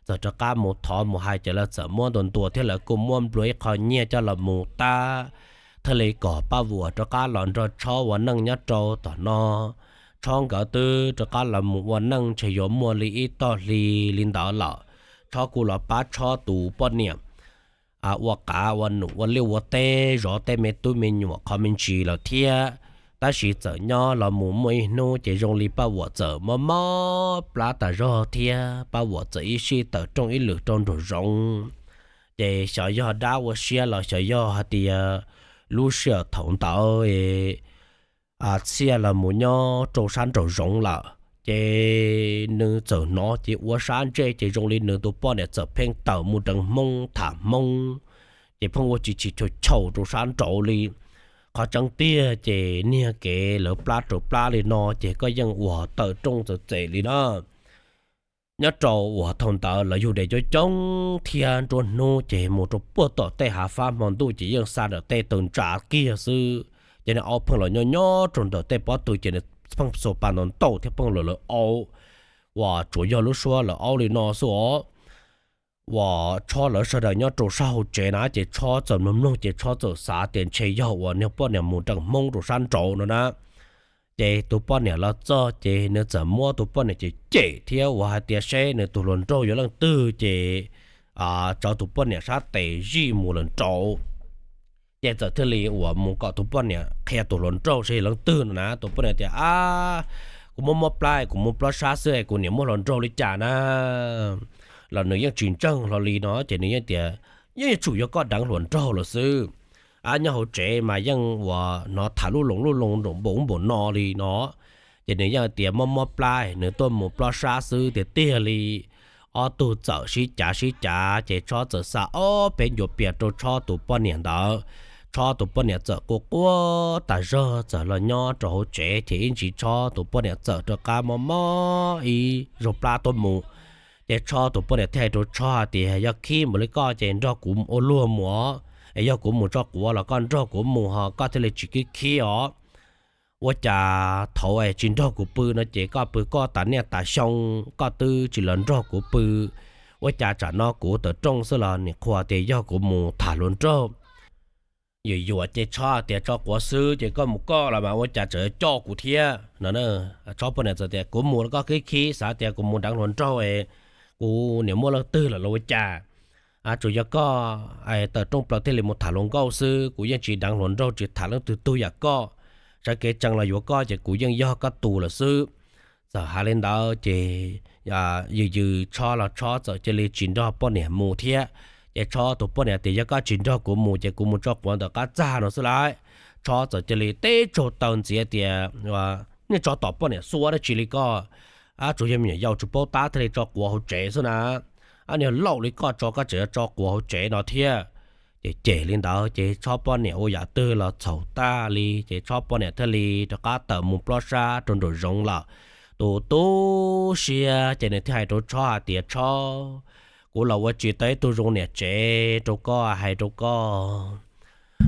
Txawm rov qab mus thov mus hais ces lawv txawm muab ntuas ntuas thiab lawv kuj muab nplua ib qho nyiaj coj los mus tab, thiaj li kom Paj Vuam rov qab los nrog Tshob ua neej nyob rau tom no. Tshob nkawd twb rov qab los mus ua neej ntshe yuav muaj li ib tog hli li ntawd lawm. Tshob kuj los pab Tshob tus poj niam ua qav ua num ua liaj ua teb zov tej me tub me nyuam qhov me ntsis lawm thiab. Tab sis txawm nyob los mus muaj ib hnub ces zoo li Paj Vuam txawm mob mob plab tas zog thiab Paj Vuam txawm ib sij tawm rooj ib lwm rau nraum zoov. Ces xyov yog dab ua siab los xyov yog hais tias lub sij hawm thaum ntawd txhiaj los mus nyob rau sab nraum zoov lawm ces nws txawm hnov ces ua sab ntsej ces zoo li nws tus poj niam txawm pheej tawm mus deev Hmoob tham Hmoob, ces pheej ua tsis chim chau chaus rau sab nraud li. Qhov tseeb tiag ces niag kev lawv plab rau plab li no ces koj yeej ua tawm rooj txawm txem li na. Nyob rau uas thaum ntawd lawv yug dev coob coob thiab nruab hnub ces mus rau puag tom tej hav fab hmo ntuj ces yeej xa ntawm tej taw ntsa kiag xwb. Ces nws aub pheej los nyob nyob rau ntawm tej pob tw ces nws pheej xuas pas ntaus ntaus thiab pheej los lawv aub uas tsuas yog lub suab lawv aub li no xwb os. Uas Tshob lawv sawv daws nyob rau sab hauv tsev na ces Tshob txawm mloog mloog ces Tshob txawm xav tias ntshe yog uas niag poj niam mus deev Hmoob rau sab nraud no na. Ces tus poj niam los txog ces nws txawm muab tus poj niam cem cem thiab uas hais tias seb nws tus hluas nraug yuav leej twg ces tso tus poj niam sab tes zij mus lawm nraud. Ces txawm thiaj li uas mus kom tus poj niam qhia tus hluas nraug seb yog leej twg no na. Tus poj niam tias, Ab, kuv muab mob plab, kuv mus plob sab xwb, kuv niam muaj hluas nraug li cas na? Los nws yeej tsis ntseeg hlo li no ces nws yeej tias, Yeej yuav tsum yog koj deev hluas nraug lawm xwb. Ab, nyob hauv tsev mas yeej uas hnov tham lub loo lub loo npaum ub npaum no li no. Ces nws yeej tias mob mob plab, nws tuaj mus plob sab xwb tiag tiag li. Ob tug txawm sib cav sib cav ces Tshob txawm xa ob peb ncuav pias rau Tshob tus poj niam ntawd. Tshob tus poj niam txawm quaj quaj tas zog txawm los nyob rau hauv tsev ces ib ntsis Tshob tus poj niam txawm rov qab mob mob ib zaug plab tuaj mus. Ces Tshob tus poj niam thiaj hais rau Tshob hais tias, Yog khib mus li koj ces nrog kuv ua luag mus os, es yog kuv mus tso quav los koj nrog kuv mus ho koj thiaj li tsis khib khib os. Ua cas thaum es tsis nrog kuv pw no ces koj pw koj tas niaj tas xyoo, koj twb tsis los nrog kuv pw. Ua cas tsam no kuv tawm rooj xwb los nim qhuas tias yog kuv mus tham hluas nraug? Yuam yuam ces Tshob tias, Tso quav xwb ces koj mus koj los mas ua cas tseem coj kuv thiab no. Tshob poj niam txawm tias, Kuv mus los koj khib khib, xav tias kuv mus deev hluas nraug es kuv niam muaj leej twg lawm los ua cas? Tsuas yog koj tawm rooj plaws thiaj li mus tham hluas nkauj xwb, kuv yeej tsis deev hluas nraug tsis tham leej twg tug yam koj. Sawv kev tsees los yuav koj ces kuv yeej yog koj tus lawm xwb. Txawm hais li ntawd ces yws yws Tshob los Tshob txawm cia li tsis nrog poj niam mus thiab. Ces Tshob tus poj niam tias, Yog koj tsis nrog kuv mus ces kuv mus tso quav ntawm qab txag no xwb lauj. Tshob txawm cia li teb tsaug taw ntxiv tias, Nej tso tom poj niam xuab dab tsi li koj? Ab, tsuas yog me nyuam yaus tsis paub tab thiaj li tso quav hauv tsev xwb na. Ab, niag laus li koj tso koj tseem yuav tso quav hauv tsev no thiab. Ces cem li ntawd ces Tshob poj niam ua yam twg los txhaum tag li ces Tshob poj niam thiaj li rov qab tawm mus plob sab rau nraum zoov lawm. Tus tu siab ces nws thiaj hais rau Tshob hais tias, Tshob, kuv los ua tsis tau ib tug zoo niam tsev rau koj, hais rau koj,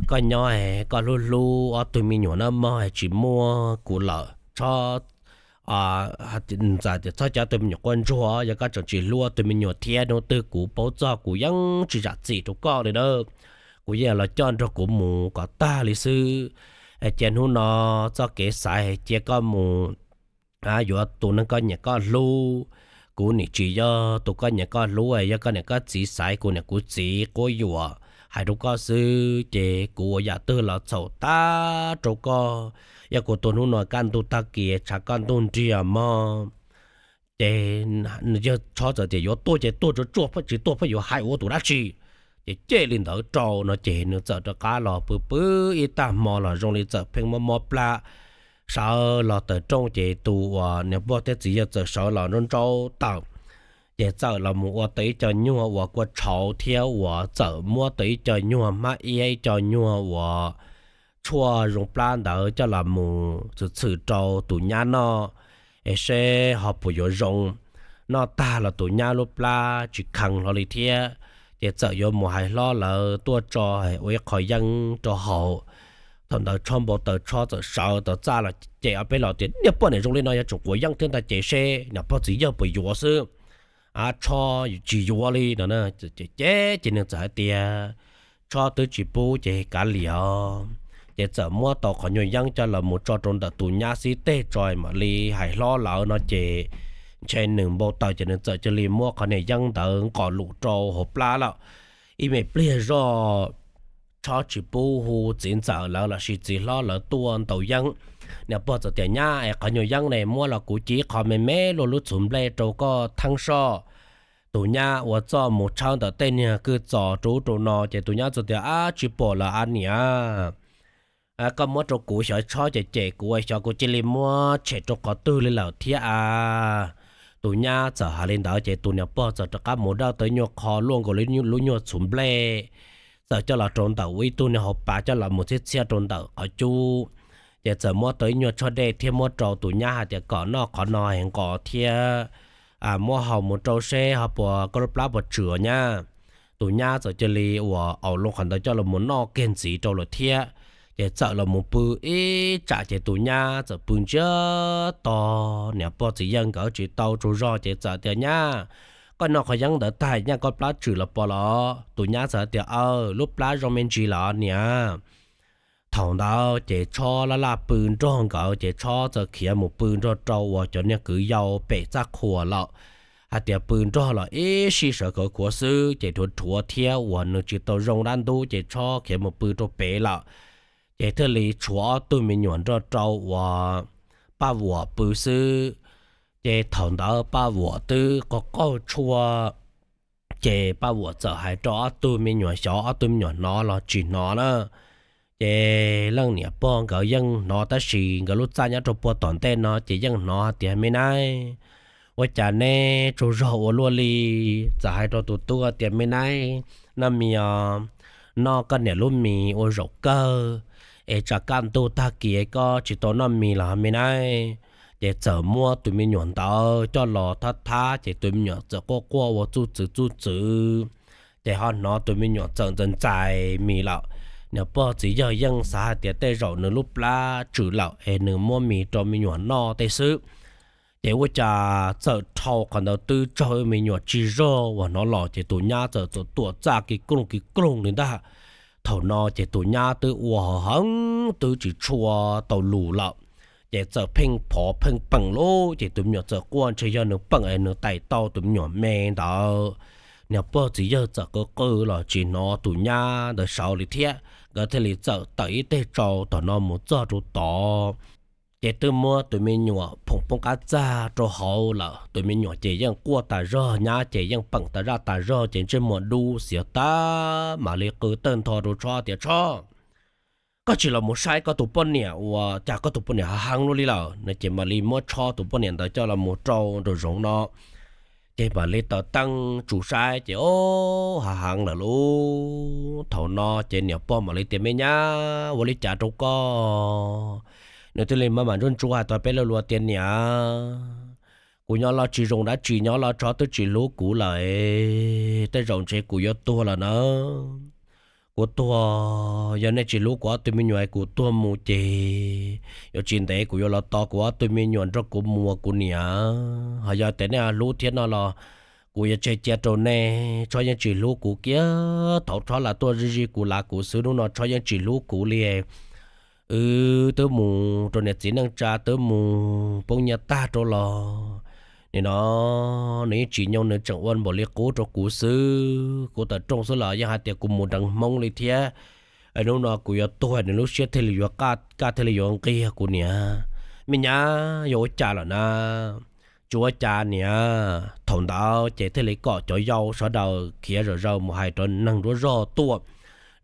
koj nyob koj hlub hlub ob tug me nyuam nawb mog, tsis muab kuv lawm Txhob, txhob coj ob tug me nyuam quaj ntsuag, yog koj tseem tsis hlub ob tug me nyuam thiab hnub twg kuv paub txog kuv yeej tsis zam txim rau koj li nawb. Kuv yeej los coj nrog kuv mus kom tag li xwb. Cia hnub no txoj kev xaiv cia koj mus yuav tus neeg koj nyiam koj hlub. Kuv nim tsis yog tus koj nyiam koj hlub, yog koj niam koj txiv xaiv, kuv niam kuv txiv quab yuam hais rau koj xwb ces kuv ua yam twg los txhaum tag rau koj. Yog kuv tuag hnub no kaj ntug tag kis tshav kaj ntug nriag mog. Ces yawg Tshob txawm tias yuav tuag ces tuag tsuaj tsuaj, tsis tuag pheej yuav hais ua tus dab tsi. Ces cia li ntawd rau no ces nws txawm rov qab los pw pw ib tag hmo los zoo li txawm pheej mob mob plab. Sawv los tawm rooj ces tus uas niam pog thiab txiv yawg txawm sawv los nraub nraub taws. Ces txawm los mus ua tau ib co nyuag uas kua tshauv thiab uas txawm muab tau ib co nyuag hmab iab, ib co nyuag uas tshuaj zoo plab ntawd coj los mus txhwm txhwm rau tus nyab noj, es seb ho puas yuav zoo. Noj tag los tus nyab lub plab tsis kheev hlo li thiab. Ces txawm yuav mus hais hlob lawv tuaj tso ua ib qho yeeb rau haus. Thaum ntawd Tshob npau taws, Tshob txawm sawv tau txaj los ces ob peb los tias, Niag poj niam zoo li no yuav tsum quav yeeb thiab ntag ces seb niam pog txiv yawg puas yuav xwb. Tshob tsis yuav li no. Ces ces nws txawm hais tias, Tshob twb tsis pub ces kav liam. Ces txawm muab tau qhov nyuag yeeb coj los mus tso rau ntawm tus nyab xib teg tso mam li hais hlob lawv no ces ntshe nws npau taws ces nws txawm cia li muab qhov niag yeeb ntawd nqos lus rau hauv plab lawm. Ib me pliag zoj Tshob tsis pub hu txiv ntxawm lawv los sis txiv hlob lawv tuaj ntaus yeeb. Niam pog txawm tias, Nyab, qhov nyuag yeeb ne muab los kuv ci qho me me luaj lub txhuv nplej rau koj theeb soj. Tus nyab ua txuj mus tshawb ntawm tej niag kwj txos rau ub rau no ces tus nyab txawm tias, Ab, tsis pom lawm a niam. Koj muab rau kuv xyov Tshob ces cem kuv, xyov kuv cia li muab tshem rau qhov twg li lawm thiab a. Tus nyab txawm hais li ntawd ces tus niam pog txawm rov qab mus dawj tau ib nyuag qho luaj nkaus li lub nyuag txhuv nplej, txawm coj los rau ntawm ua ib tug niag hauv pav coj los mus txhiab txhiab rau ntawm qhov cub. Ces txawm muab tau ib nyuag tshuaj dej thiab muab rau tus nyab hais tias kom noj qhov no es nqos thiab muab haus mus rau seb ho puas koj lub plab puas tswm nyab. Tus nyab txawm cia li ua au loo qhov ntawd coj los mus noj kiag ntxiv rau lawm thiab. Ces txawm los mus pw ib tsam ces tus nyab txawm pw ntsiag to. Niam pog txiv yawg nkawd tsis tau tsaug zog ces txawm tias, Nyab, koj noj qhov yeeb ntawd tag nyaj koj plab tswm los pom los? Tus nyab txawm tias, Aw, lub plab zoo me ntsis lawm niam. Thaum ntawd ces Tshob laj laj pw nrog nkawd ces Tshob txawm khiav mus pw nrog rau uas cov niag kwv yau pem txaj qhua lawm. Hais tias pw nrog los ib sij sawv khawv khuav xwb ces rhuav rhuav thiab uas nws tsis tau zoo dab ntub ces Tshob khiav mus pw rau pem lawm. Ces thiaj li tshuav ob tug me nyuam nrog rau uas Paj Vuam pw xwb. Ces thaum ntawd Paj Vuam twb qaug qaug tshuaj, ces Paj Vuam txawm hais rau ob tug me nyuam xyov ob tug me nyuam hnov los tsis hnov na. Ces leej niam pog nkawd yeej hnov tab sis nkawd lub txaj nyob rau puag tom ntej no ces yeej hnov hais tias, Me nab, ua cas neb tsaug zog ua luaj li? Txawm hais rau tus tub tias, Me nab, noj mis os, noj koj niam lub mis ua zaum kawg, es tsam kaj ntug tag kis koj tsis tau noj mis los me nab. Ces txawm muab tus me nyuam ntawd coj los thab thab ces tus me nyuam txawm quaj quaj ua txuj txwv txuj txwv. Ces ho hnov tus me nyuam txawm ntxais ntxais mis lawm. Niam pog txiv yawg yeej xav hais tias tej zaum nws lub plab tswm lawm es nws muab mis rau me nyuam noj tej xwb. Ces ua cas txawm dhau qhov ntawd twb tsaug me nyuam tsis zog uas hnov los ces tus nyab txawm txawm tuam txaj kis koog kis koog li ntag. Thaum no ces tus nyab twb ua ho heev twb tsis tshua tau lus lawm. Ces txawm pheej phov pheej peem lub ces tus me nyuam txawm quaj ntshe yog nws peem es nws tais tau tus me nyuam me ntawd. Niam pog txiv yawg txawm qw qw los tsis hnov tus nyab ntawd sawv li thiab, nkawd thiaj li txawm tawm ib teg tsau tom no mus txog rau tod. Ces twb muab tus me nyuam phoom poob qab txag rau hauv lawm, tus me nyuam ces yeej quaj tas zog, nyab ces yeej peem tas zaj tas zog ces ntsej muag dub xiav tag mam li qw tawg ntho rau Tshob tias, Tshob, koj tsis los mus saib koj tus poj niam uas cas koj tus poj niam hav heev luaj li lawm no. Ces mam li muab Tshob tus poj niam ntawd coj los mus rau nraum zoov no. Ces mam li taws teeb tsus saib ces o, hav heev lawm lub. Thaum no ces niam pog mam li tias, Me nyab, ua li cas rau koj? Nws thiaj li maj mam ntsuab ntsuab hais tau peb lo lus tias, Niam, Kuv nyob los tsis zoo dab tsi, nyob los Tshov twb tsis hlub kuv lawm, tej zaum ntshe kuv yuav tuag lawm na. Kuv tuag, yog nej tsis hlub kuv ob tug me nyuam kuv tuag mus ces yuav tsis ntev kuv yuav los tos kuv ob tug me nyuam nrog kuv mus kuv niam. Ho yog tias nej hlub thiab no los kuv yuav tseg cia rau nej. Tshov yeej tsis hlub kuv kiag, thaum Tshov lam tuaj zij zij kuv lav kuv xwb, hnub no Tshov yeej tsis hlub kuv li. Wb twb mus rau niam txiv neej tsa, twb mus poob nyiaj tag rau los nim no nws yeej tsis nyoo, nws tseem ua npaum li qub rau kuv xwb. Kuv tawm rooj xwb los yeej hais tias kuv mus deev Hmoob li thiab. Hnub no kuv yuav tuag nws lub siab thiaj li yuav kaj, thiaj li yuav nqig kuv niam. Me nyab, yuav ua cas lawm na? Tsis ua cas niam. Thaum ntawd ces thiaj li kom cov yau sawv daws khiav zom zaws mus hais rau neeg nruab zog tuaj.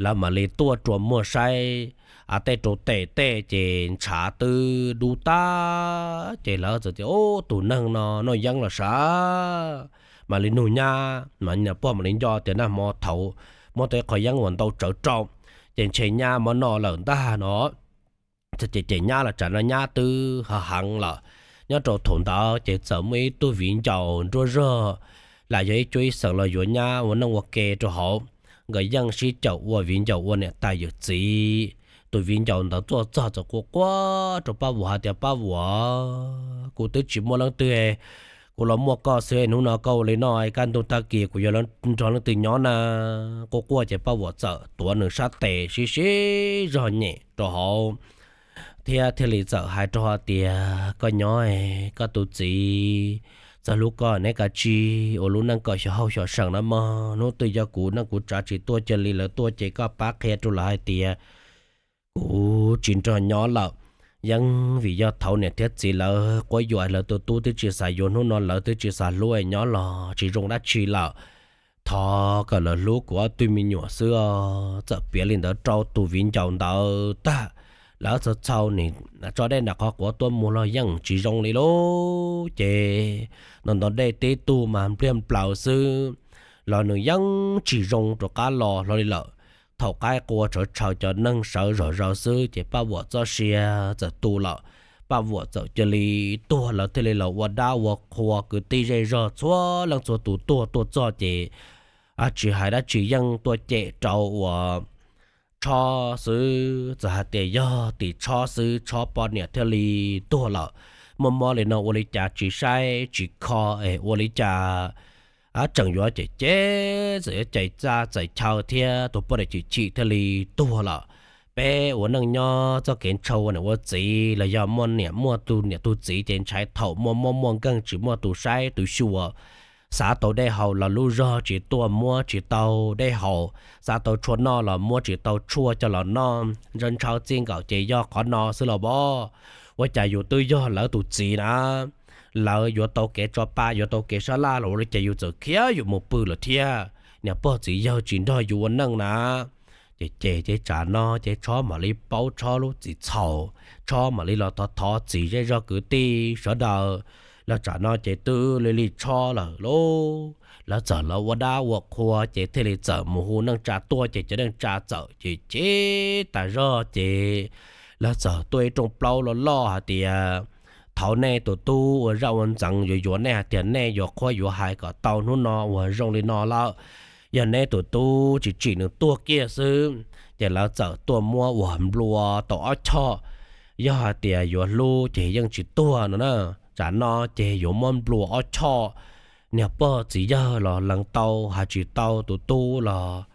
Lawv mam li tuaj rua muag saib, a tej rau tes tej ces ntshav twb dub tag, ces lawv txawm tias, Ub, tus neeg no noj yeeb los sav. Mam li nug nyab, mas niam pog mam li nco tias nag hmo thaum muab tau ib qho yeeb uas ntau tsawv rau, ces ntshe nyab muab noj lawm ntag no. Ces nyab los tsam no nyab twb ho heev lawm. Nyob rau thaum ntawd ces txawm muaj ib tug viv ncaus nruab zog, lam yog ib cuab ib xeem los yuav nyab ua neej ua ke rau hauv. Nkawd yeej sib caum ua viv ncaus ua niam tais yawm txiv. Tus viv ncaus ntawd tuaj txog txawm quaj quaj rau Paj Vuam hais tias, Paj Vuam, kuv twb tsis muaj leej twg, kuv los muaj koj xwb, hnub no koj ua li no, kaj ntug tag kis kuv yuav nrog leej twg nyob na? Quaj quaj ces Paj Vuam txawm tuav nws sab tes sib sib zog nyem rau hauv thiab thiaj li txawm hais rau hais tias, Koj nyob, koj tus txiv txawj hlub koj, neb kav tsij ua lub neej kom xyov hauj xyov seem na mog. Hnub twg yog kuv neej kuv tsav tsis tuaj cia li lawv tuaj ces koj pab qhia rau lawv hais tias kuv tsis nrog nyob lawm. Yeej vim yog thaum niam thiab txiv lawv quab yuam, lawv tus tub twb tsis xav yuav, hnub no lawv twb tsis xav hlub, nyob los tsis zoo dab tsi lawm. Thov kom lawv hlub kuv ob tug me nyuam xwb os. Txawm piav li ntawd rau tus viv ncaus ntawd tag, lawv txhua txhua tus tso dej nram qhov quav tuaj mus los yeej tsis zoo li lauj. Ces ntau ntau dej tib tug mas npliag nplaws xwb los nws yeej tsis zoo rov qab los hlo li lawm. Thaum qaib qua tshawv tshawv cov neeg sawv zom zaws xwb ces Paj Vuam txoj sia txawm tu lawm. Paj Vuam txawm cia li tuag, lawv thiaj li los ua dab ua qhua, kwv tij zej zog txhua leej txhua tus tuaj tuaj txog ces tsis hais dab tsi yeej tuaj cem rau uas Tshob xwb. Txawm hais tias yog tim Tshob xwb, Tshob poj niam thiaj li tuag lawm. Muaj mob li no ua li cas tsis saib tsis kho es ua li cas tseem yuav cem cem, txawm yuav cais txaj txais chaw thiab, tus poj niam chim chim thiaj li tuag lawm. Peb ua neej nyob txoj kev ntshaw ua niam ua txiv los yog muaj niam muaj tug niam tug txiv ces ntshai thaum muaj mob muaj nkeeg tsis muaj tus saib tus xyuas. Xav tau dej haus los lub zog tsis tuaj muab tsis tau dej haus, xav tau tshuaj noj los muab tsis tau tshuaj coj los noj. Ntshaw ntshaw txij nkaus ces yog qhov no xwb los pab. Ua cas yus twb yog lawv tus txiv na, lawv yuav tau kev tso pa, yuav tau kev sab laj los ua li cas yus txawm khiav yus mus pw lawm thiab? Niam pog txiv yawg tsis nrog yus ua neej na. Ces ces ces tsam no ces Tshob mam li paub Tshob lub txim txhaum, Tshob mam li los thov thov txiv zej zog kwv tij sawv daws. Los tsam no ces twb li li Tshob lawm lauj, lawv txawm los ua dab ua qhua ces thiaj li txawm mus hu neej tsa tuaj ces cov neej tsa txawm ces cem tas zog ces lawv txawm tuaj ib rooj plaub loj loj hais tias, Thaum nej tus tub ua zaj ua ntxeev yuav yuav nej hais tias nej yuav qhuab yuav hais kom tau hnub no uas zoo li no lawm. Yog neb tus tub tsis tsim nws tuag kiag xwb, ces lawv txawm tuaj muab uas nplua tau ob choj. Yog hais tias yuav hlub ces yeej tsis tuag no na. Tsam no ces yuav muab nplua ob choj. Niag pog txiv yawg los lees tau hais tsis tau, tus tub los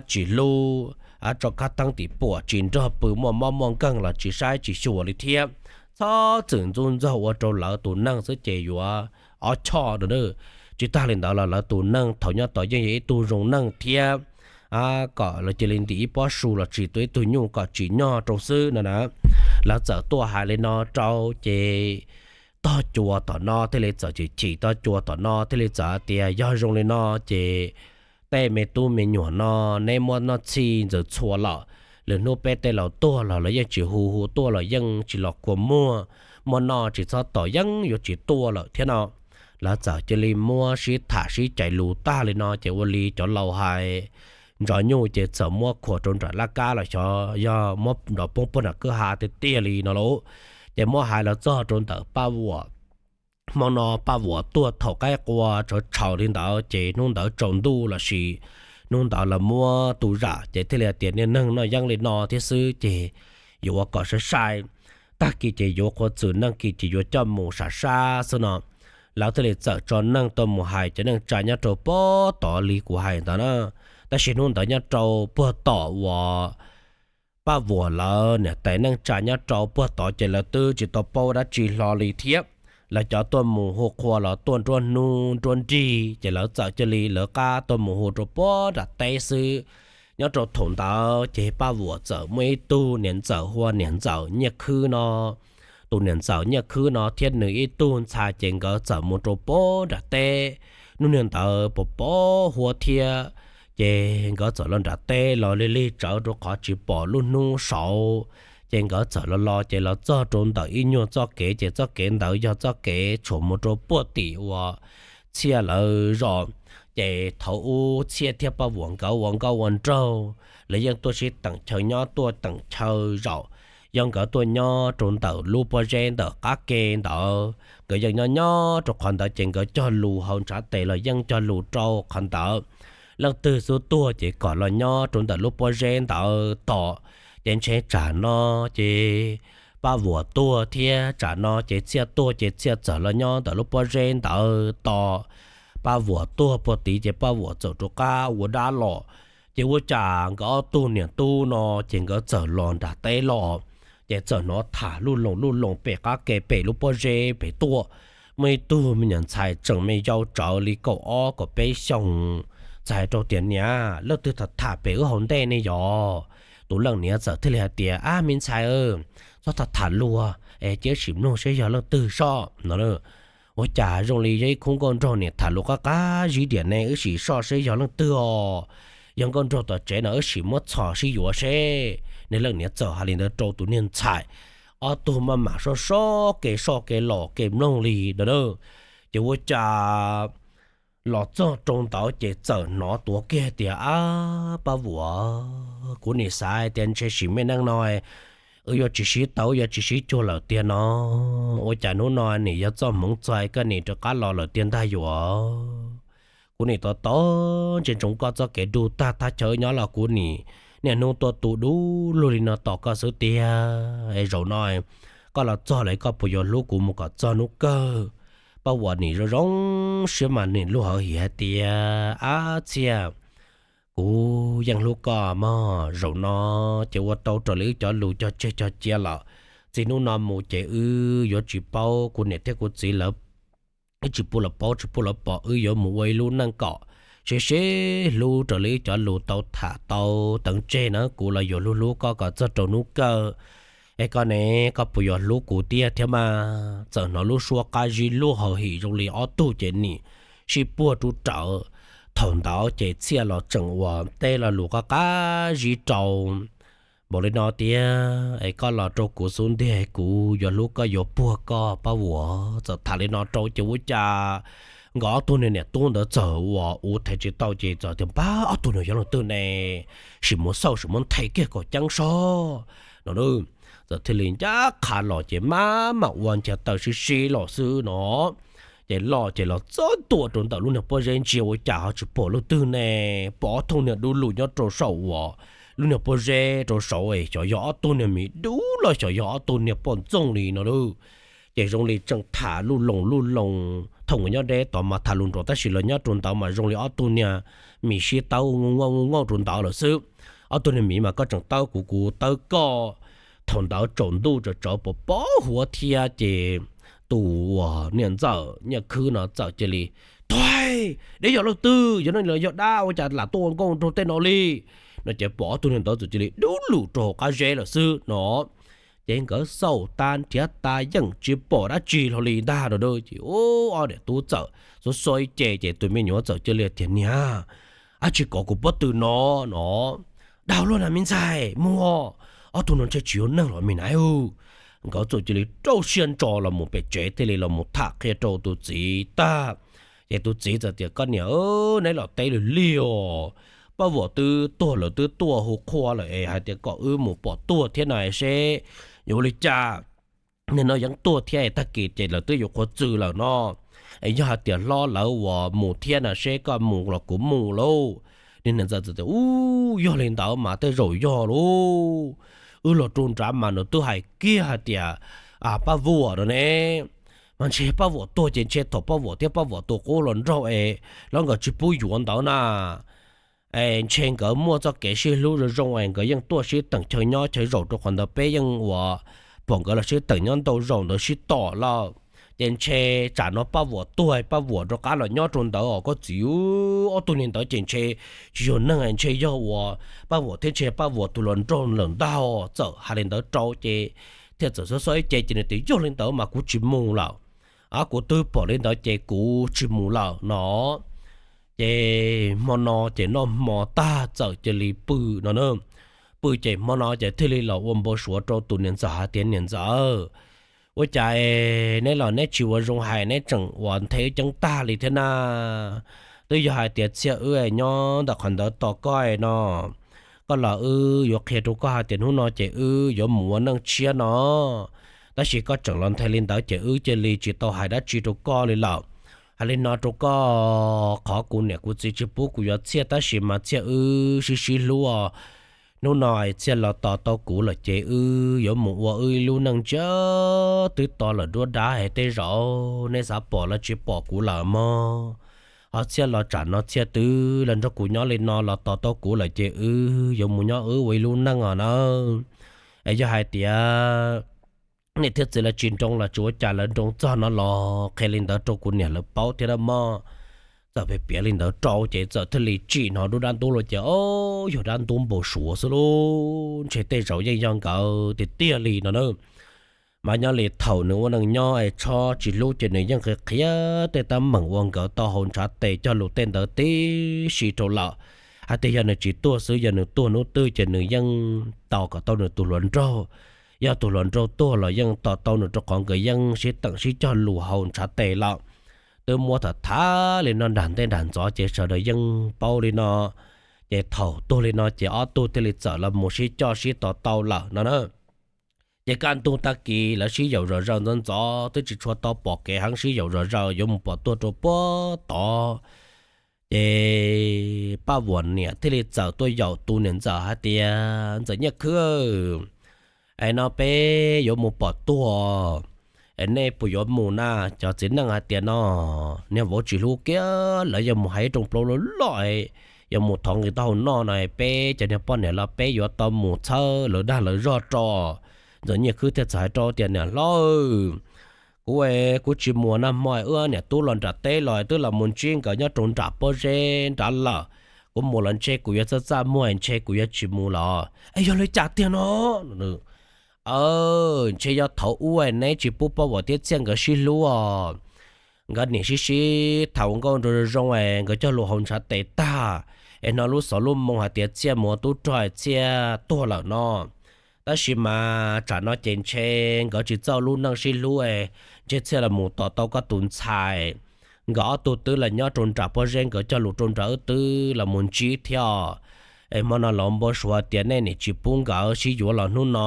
tsis hlub, tso kab teeb tim puam tsis nrog pw, muaj mob muaj nkeeg los tsis saib tsis xyuas li thiab. Txhob txwm ntxub ntxaug ua rau lawv tus neeg xwb ces yuav ob choj no. Tsis tag li ntawd los lawv tus neeg thaum nyob tod yeej yog ib tug zoo neeg thiab, kom lawv cia li ntim ib pob su los tsim tuaj ib tug nyuj kom tsim nyog rau xwb no na. Lawv txawm tuaj hais li no rau ces tog cua tom no thiaj li txawm chim chim, tog cua tom no thiaj li txawm hais tias, Yog zoo li no ces tej me tub me nyuam no neb muab noj txhij ntxaws txhua lawm. Lwm hnub peb tej laus tuag los lawv yeej tsis hu, hu tuaj los yeej tsis los kua muag, muaj noj tsis txhob tos yeej yuav tsis tuaj lawm thiab no. Lawv txawm cia li muab sib tham sib cais lus tag li no ces ua li cov laus hais, ntsov nyuj ces txawm muab khuam rau nram laj kab los xyov yog muab nrov poob puag nram kwj ha tiag tiag li no lauj. Ces muab hais los txog rau ntawm Paj Vuam Hmo no Paj Vuam tuag thaum qaib qua tshau tshau li ntawd ces hnub ntawd tsaus ntuj los sis hnub ntawd los muab tu zam ces thiaj li hais tias niag neeg noj yeeb li no thiab xwb ces yuav ua kom sai sai. Tag kis ces yuav qhuav txwm neej kis ces yuav coj mus sam sab xwb no. Lawv thiaj li txawm tso neeg tuaj mus hais cov neej tsa nyob rau puag tod li kuv hais ntawd na. Tab sis hnub ntawd nyob rau puag tom uas Paj Vuam lawv niam tais neej tsa nyob rau puag tod ces lawv twb tsis tau paub dab tsi hlo li thiab. Lawv cov tuaj mus hu qhua los tuaj nruab hnub nruab nrig ces lawv txawm cia li lawv qab tuaj mus hu rau puag nram teb xwb. Nyob rau thaum ntawd ces Paj Vuam txawm muaj ib tug niam ntxawm hu ua niam ntxawm Nyiaj Khwb no. Tus niam ntxawm Nyiaj Khwb no thiab nws ib tug ntxhais ces nkawd txawm mus rau puag nram teb. Hnub niag ntawd pos pos huab thiab, ces nkawd txawm los nram teb los lig lig tsawv rau qhov tsis pom lub hnub saud. Ces nkawd txawm los los ces los txog rau ntawm ib nyuag txoj kev ces txoj kev ntawd yog txoj kev tshuam mus rau puag tim uas Txhiaj lawv zos. Ces thaum ub Txhiaj thiab Paj Vuam nkawd ua nkauj ua nraug, lawv yeej tuaj sib teem chaw nyob tuaj teem chaw zaum. Yog nkawd tuaj nyob rau ntawm lub pob zeb ntawm qab ke ntawd, nkawd yeej nyob nyob rau qhov ntawd ces nkawd cog lus hauv ntshav tes los yeej cog lus rau qhov ntawd. Leej twg xub tuag ces kom los nyob rau ntawm lub pob zeb ntawd tos. Ces ntshe tsam no ces Paj Vuam tuag thiab tsam no ces Txhiaj tuag ces Txhiaj txawm los nyob ntawm lub pob zeb ntawd tos. Paj Vuam tuag puag tid ces Paj Vuam txawm rov qab ua dab los. Ces ua cas nkawd ob tug niam tub no ces nkawd txawm los nram teb los, ces txawm hnov tham luj loos luj loos pem qab ke pem lub pob zeb pem tuaj. Muaj ib tug me nyuam ntxhais tseem me yau tsawv li kaum ob kaum peb xyoos, txawm rau tias, Niam, leej twg tham tham pem wb hauv ntej ne yog? Tus leej niam txawm thiaj li hais tias, Ab, me ntxhais, txhob tham tham luag es cia wb sim mloog seb yog leej twg soj no. Ua cas zoo li yog ib khub nkauj nraug niam tham lus qab qab zib diam ne, wb sim soj seb yog leej twg os. Yog nkauj nraug tom tsev no wb sim muab txhom sib yuav seb. Niag leej niam txawm hais li ntawd rau tus niag ntxhais. Ob tug maj mam soj soj kev soj kev los kev mloog li ntawd. Ces ua cas los txog rau ntawd ces txawm hnov tuav kiag tias, Ab, Paj Vuam, kuv nim xav tias ntshe sim me neej no wb yuav tsis sib tau, yuav tsis sib cuag lawm tiag no. Ua cas hnub no nim yog txoj hmoov txog koj nim rov qab los lawm tiag ntag yuav. Kuv nim tos tos ntsia ntsoov koj txoj kev dug tag thaj chaw nyob los kuv nim niaj hnub tuaj tu dub lug li no tos koj xwb tiag. Es zaum no koj los txog lawm koj puas yuav hlub kuv mus kom txog hnub kawg? Paj Vuam nim zoo zoo siab mas nim luag hawv him hais tias, Ab Txhiaj, kuv yeej hlub koj mog. Zaum no ces ua tau raws li wb cov lus cog tseg cog cia lawm. Txij hnub no mus ces wb yuav tsis paub, kuv niam thiab kuv txiv lawv, wb tsis pub lawv paub tsis pub lawv pom, wb yuav mus ua ib lub neej kom sib sib hlub raws li wb cov lus tau tham tau teev tseg na. Kuv los yuav hlub hlub koj kom txog rau hnub kawg. Es koj ne, koj puas yuav hlub kuv tiag thiab mas? Txawm hnov lub suab qab zib luag hawv him zoo li ob tug ces nim sib puag rub rawv. Thaum ntawd ces Txhiaj los tseem ua teb lo lus qab qab zib rau npaum li no tiag, Es koj los rau kuv xub ntiag, kuv yuav hlub koj yuav puag koj Paj Vuam. Txawm tham li no rau ces ua cas nkawd ob tug niag niam tub ntawd txawm ua ua thev tsis tau ces txawm tias, Pab, ob tug no yog leej twg ne? Sim muab xauj sim muab nthe kiag kom ceeb soj no. Txawm thiaj li ncaj qha los ces maj mam ua nchav taw sib sib los xwb no. Ces los ces los txog ntua rau ntawm lub niag pob zeb ntsia ua cas ho tsis pom leej twg ne, pom ob tug niag dub lug nyob rau saum uas lub niag pob zeb rau saud es xyov yog ob tug niag miv dub los xyov yog ob tug niag poj ntxoog li no lauj. Ces zoo li tseem tham luj loos luj loos, thaum nkawd nyob deb tod mas tham lus nrov tab sis los nyob rau ntawd mas zoo li ob tug niag miv sib tawb ua nkuaj ua nkuaj rau ntawd lawm xwb. Ob tug niag miv mas koj tseem tawb kuv kuv tawb koj. Thaum ntawd tsaus ntuj tsaus tsawv pos pob huav thiab ces tus uas niam ntxawm Nyiaj Khwb no txawm cia li, Tuag, deb yog leej twg, yog neeg los yog dab ua cas lam tuaj ua nkauj nraug tej no li? No ces pom ob tug niag ntawd txawm cia li dub lug rau hauv qab zeb lawm xwb no. Ces nkawd xauj tas nrhiav tas yeej tsis pom dab tsi hlo li ntag no. Ces ob niam tub txawm xuav xuav ib ce ces tus me nyuam txawm cia li tias, Niam, ab tsis kov kuv pob tw no no. Dag luaj na me ntxhais, muag, ob tug no ntshe tsis yog neeg los me nai. Nkawd txawm cia li rau siab ntso los mus pem tsev thiaj li los mus tham qhia rau tus txiv tag. Ces tus txiv txawm tias, Koj niam, neb los teb lwg lig os. Paj Vuam twb tuag lawm, twb tuaj hu qhua lawm es hais tias kom wb mus pom tuag thiab na seb yuav ua li cas. nim no yeej tuaj thiab, tag kis ces lawv twb yuav qhuav txwm lawm no. Es yog hais tias hlob lawv uas mus thiab no seb koj mus los kuv mus lauj. Niag niam ntxawm txawm tias, Ub, yog li ntawd mas tej zaum yog lauj. Wb los rau nrad mas nws twb hais kiag hais tias Paj Vuam no ne. Mas ntshe Paj Vuam tuag ces ntshe thaum Paj Vuam thiab Paj Vuam tus qub hluas nraug es hlob nkawd tsis pub yuav ntawd na, es ntshe nkawd muaj txoj kev sib hlub zoo zoo es nkawd yeej tuaj sib teem chaw nyob chaw zaum rau qhov ntawd peb yeej uas pom nkawd los sib teem nyob ntau zaus ntawd sib tom lawm. Ces ntshe tsam no Paj Vuam tuag Paj Vuam rov qab los nyob rau ntawd os koj txiv. Ob tug niag ntawd ces ntshe tsis yog neeg, ntshe yog uas Paj Vuam thiab ntshe Paj Vuam tus hluas nraug lawm ntag. Txawm hais li ntawd rau ces thiaj txawm xob xob ib ce ces nws tias, Yog li ntawd mas kuv tsis mus lawm. Kuv twb pom li ntawd ces kuv tsis mus lawm no. Ces hmo no ces noj hmo tag txawm cia li pw no na. Pw ces hmo no ces thiaj li los ua npau suav rau tus niam ntxawm hais tias, Niam ntxawm, ua cas neb los neb tsis ua zoo hais, neb tseem ua nthe ceeb tag li thiab na? Twb yog hais tias Txhiaj wb nyob ntawm qhov ntawd tos koj no, koj los wb yuav qhia rau koj hais tias hnub no ces wb yuav mus ua neej tshiab no, tab sis koj tseem los nthe li ntawd ces wb cia li tsis tau hais dab tsi rau koj li lawm. Hais li no rau koj, qhov kuv niam kuv txiv tsis pub kuv yuav Txhiaj tab sis mas Txhiaj wb sib sib hlub os. Hnub no Txhiaj los tos tau kuv lawm ces wb yuav mus ua wb ib lub neej tsiab twb to lawm duab dab es tej zaum neb xav pom los tsis pom kuv lawm mog. Ho Txhiaj los tsam no Txhiaj twb los nrog kuv nyob li no los tos tau kuv lawm ces wb yuav mus nyob wb ua ib lub neej os na. Es yog hais tias niam thiab txiv lawv tsis nroo los tsis ua cas, lawv nroo txog no los qhia li ntawd rau kuv niam lawv paub thiab mog. Txawm piav li ntawd rau ces txawm thiaj li tsim hnov dub dab ntub los ces, o, yog dab ntub npau suav xwb lauj, ntshe tej zaum yeej yog nkawd tiag tiag li no na. Mas nyob li thaum nws ua neej nyob es Tshob tsis hlub ces nws yeej qhia qhia tej teeb meem uas nkawd tau haus ntshav tes cog lus tej ntawd tib si rau lawm. Hais tias yog nws tsis tuag xwb, yog nws tuag hnub twg ces nws yeej tos kom tau nws tus hluas nraug. Yog tus hluas nraug tuag los yeej tos tau nws rau qhov nkawd yeej sib teem sib cog lus haus ntshav tes lawm. Twb muab tham tham li no nram ntej nram ntxov ces sawv daws yeej paub li no. Ces thaum tuag li no ces ob tug thiaj li txawm los mus sib coj sib tos tau lawm no na. Ces kaj ntug tag kis lawv sib yaum zom zaws ntxov ntxov twb tsis tshua tau pom kev heev, sib yaum zom zaws yuav mus pom tuag rau puag tod. Ces Paj Vuam niam thiaj li txawm tuaj yaum tus niam ntxawm hais tias, Ntxawm Nyiaj Khwb, es no peb yuav mus pom tuag, es nej puas yuav mus na? Cov txiv neej hais tias no, niag vauv tsis hlub kiag lawv yuav mus hais rooj plaub loj loj, yuav mus thov nqi taub hau noj no, peb cov niag poj niam los peb yuav tau mus txhawb lawv dag lawv zog tso. Ntxawm Nyiaj Khwb thiaj txawm hais rau tias, Niam hlob, kuv, kuv tsis mus, nag hmo wb niam tub los nram teb los twb los mus ntsib nkawd nyob rau nram pob zeb nrad lawm. Kuv mus los ntshe kuv yuav txaj txaj muag, ntshe kuv yuav tsis mus los. Es yog li cas tiag no? Ntshe yog thaum ub neb tsis pub Paj Vuam thiab Txhiaj nkawd sib hlub os. Nkawd nim sib sib thaum nkauj nraug zoo zoo es nkawd cog lus haus ntshav tes tag, es hnov lub xov lub moo hais tias Txhiaj mus ua tub rog, Txhiaj tuag lawm no. Tab sis mas tsam no ces ntshe nkawd tsis txawj lub neej sib hlub, ntshe Txhiaj los mus tom tau koj tus ntxhais. Nkawd ob tug twb los nyob rau nram pob zeb, nkawd cog lus rau nram wb twb los mus ntsib thiab. Es hmo no los npau suav tias nej nim tsis pub nkawd sib yuav los hnub no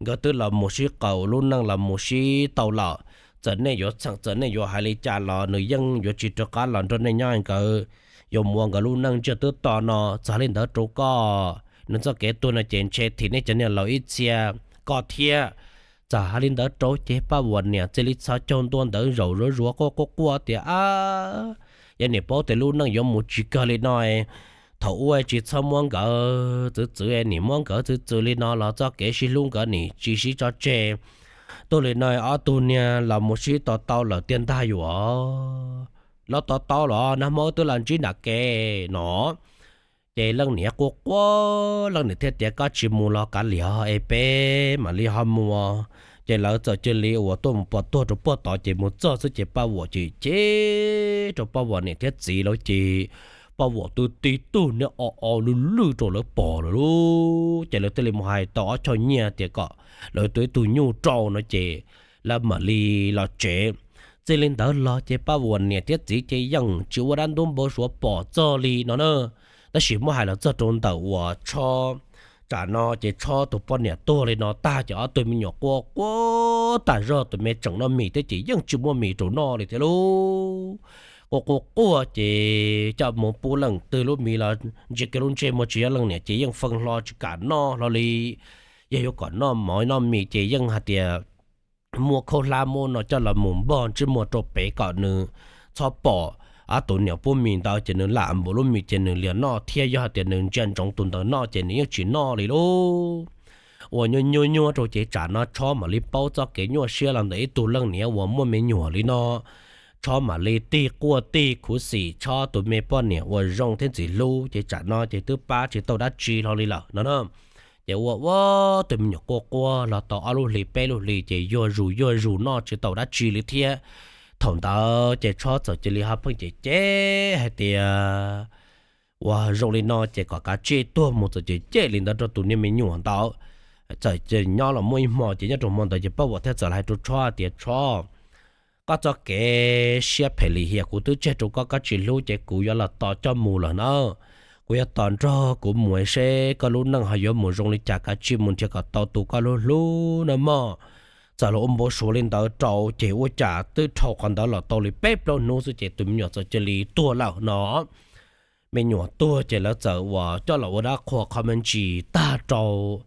nkawd twb los mus sib qaum lub neej los mus sib tau lawm. Txawm nej yuav txheem, txawm nej yuav hais li cas los nws yeej yuav tsis rov qab los nrog nej nyob, nkawd yuav mus ua nkawd lub neej ntsiag twb to no. Txawm hais li ntawd rau koj, nws txoj kev tuag no ces ntshe thim nej cov niag laus ib txhia, koj thiab. Txawm hais li ntawd rau ces Paj Vuam niam cia li txhos caug ntua ntawd zaum zuav zuav quaj quaj quaj tias, Ab, yog nim paub tias lub neej yuav mus tsis kawg li no, thaum ub tsis txhob muab nkawd txwv txwv, nim muab nkawd txwv txwv li no los txoj kev sib hlub nkawd nim tsis sib tso tseg. Tuag li no ob tug niag los mus sib to tau lawm tiag ntag yuav. Los to tau los nag hmo twb los ntsib nram kev no. Ces leej niam quaj quaj, leej niam thiaj tias, Koj tsis mus los kav liam, es peb mam li ho mus. Ces lawv txawm cia li uas tuaj mus pom tuag rau puag tod, ces mus txog xwb ces Paj Vuam ces cem rau Paj Vuam niam thiab txiv lawv ces Paj Vuam twb tib tug niag o o lwj lwj rau lawv pom lawm lauj. Ces lawv thiaj li mus hais tau ob choj nyiaj tias kom lawv tua ib tug nyuj rau no ces lawv mam li los tsev. Txij li ntawd los ces Paj Vuam niam thiab txiv ces yeej tsis ua dab ntub npau suav pom txog li no na. Tab sis muab hais los txog rau ntawm uas Tshob Tsam no ces Tshob tus poj niam tuag li no tag ces ob tug me nyuam quaj quaj tas zog, tus me tseem noj mis thiab ces yeej tsis muaj mis rau noj li thiab lauj. Quaj quaj quaj ces coj mus pub leej twg lub mis los ntsia kiag lub ntsej muag tsis yog leej niam ces yeej fee hlo tsis kam noj hlo li. Yog yuav kom noj mov noj mis ces yeej hais tias muab khaub hlab muab no coj los mus npog ntsej muag rau pem kom nws txhob pom ob tug niam pub mis ntawd ces nws lam npuav lub mis ces nws liam noj thiab. Yog hais tias nws ntsia ntsoov tus ntawd noj ces nws yeej tsis noj li lauj. Uas nyuaj nyuaj nyuaj rau ces tsam no Tshob mam li paub txoj kev nyuaj siab los ntawm ib tug leej niam uas muaj me nyuam li no. Tshob mam li tig quaj tig khuv xim Tshob tus me poj niam uas zoo thiab ntxim hlub ces tsam no ces twb pab tsis tau dab tsi hlo li lawm no na. Ces ua ua tus me nyuam quaj quaj los tau ob lub hlis peb lub hlis ces yuag zus yuag zus noj tsis tau dab tsi li thiab. Thaum ntawd ces Tshob txawm cia li ho pheej cem cem hais tias, uas zoo li no ces kom kav tsij tuag mus, txawm cem cem li ntawd rau tus niag me nyuam ntawd. Txawm ces nyob los muaj ib hmo ces nyob rau hmo ntawd ces Paj Vuam thiaj txawm hais rau Tshob tias, Tshob, koj txoj kev siab phem lim hiam kuv twb tseg rau koj, koj tsis hlub ces kuv yuav los tos coj mus lawm na. Kuv yuav tos nrog kuv mus seb koj lub neej ho yuav mus zoo li cas, kav tsij mus nrhiav kom tau tus koj hlub hlub na mog. Txawm los ua npau suav li ntawd rau ces ua cas twb dhau qhov ntawd los tau li peb plaub hnub xwb ces tus me nyuam txawm cia li tuag lawm no. Me nyuam tuag ces lawv txawm uas coj los ua dab qhuas qhov me ntsis tag rau.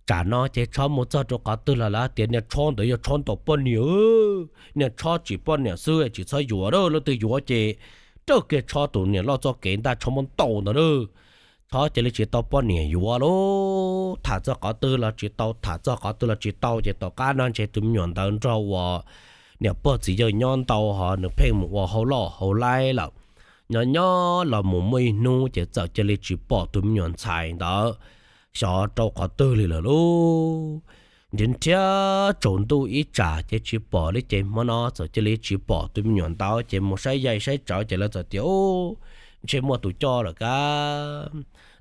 Tsam no ces Tshob mus txog rau qhov twg los lawv tias niag Tshob ntawd yog Tshob ntaus poj niam, niag Tshob tsim poj niam xwb tsis txhob yuav, leej twg yuav ces raws kiag Tshob tus niam loj txoj kev ntaj Tshob muab ntaus ntawd na. Tshob cia li tsis tau poj niam yuav lauj, tham txog qhov twg los tsis tau, tham txog qhov twg los tsis tau ces tom qab no ntshe tus me nyuam ntawd nrog uas niam pog txiv yawg nyob ntau ho nws pheej mus ua hauj lwm hauv laib lawm. Nyob nyob los mus muaj ib hnub ces txawm cia li tsis pom tus me nyuam ntxhais ntawd xyov rau qhov twg li lawm lauj. Nrhiav nrhiav tsaus ntuj ib tsam ces tsis pom li ces hmo no txawm cia li tsis pom tus me nyuam ntawd ces mus saib yaig saib tsawv ces lawv txawm tias, Ub, ntshe muaj tus coj lawm kab.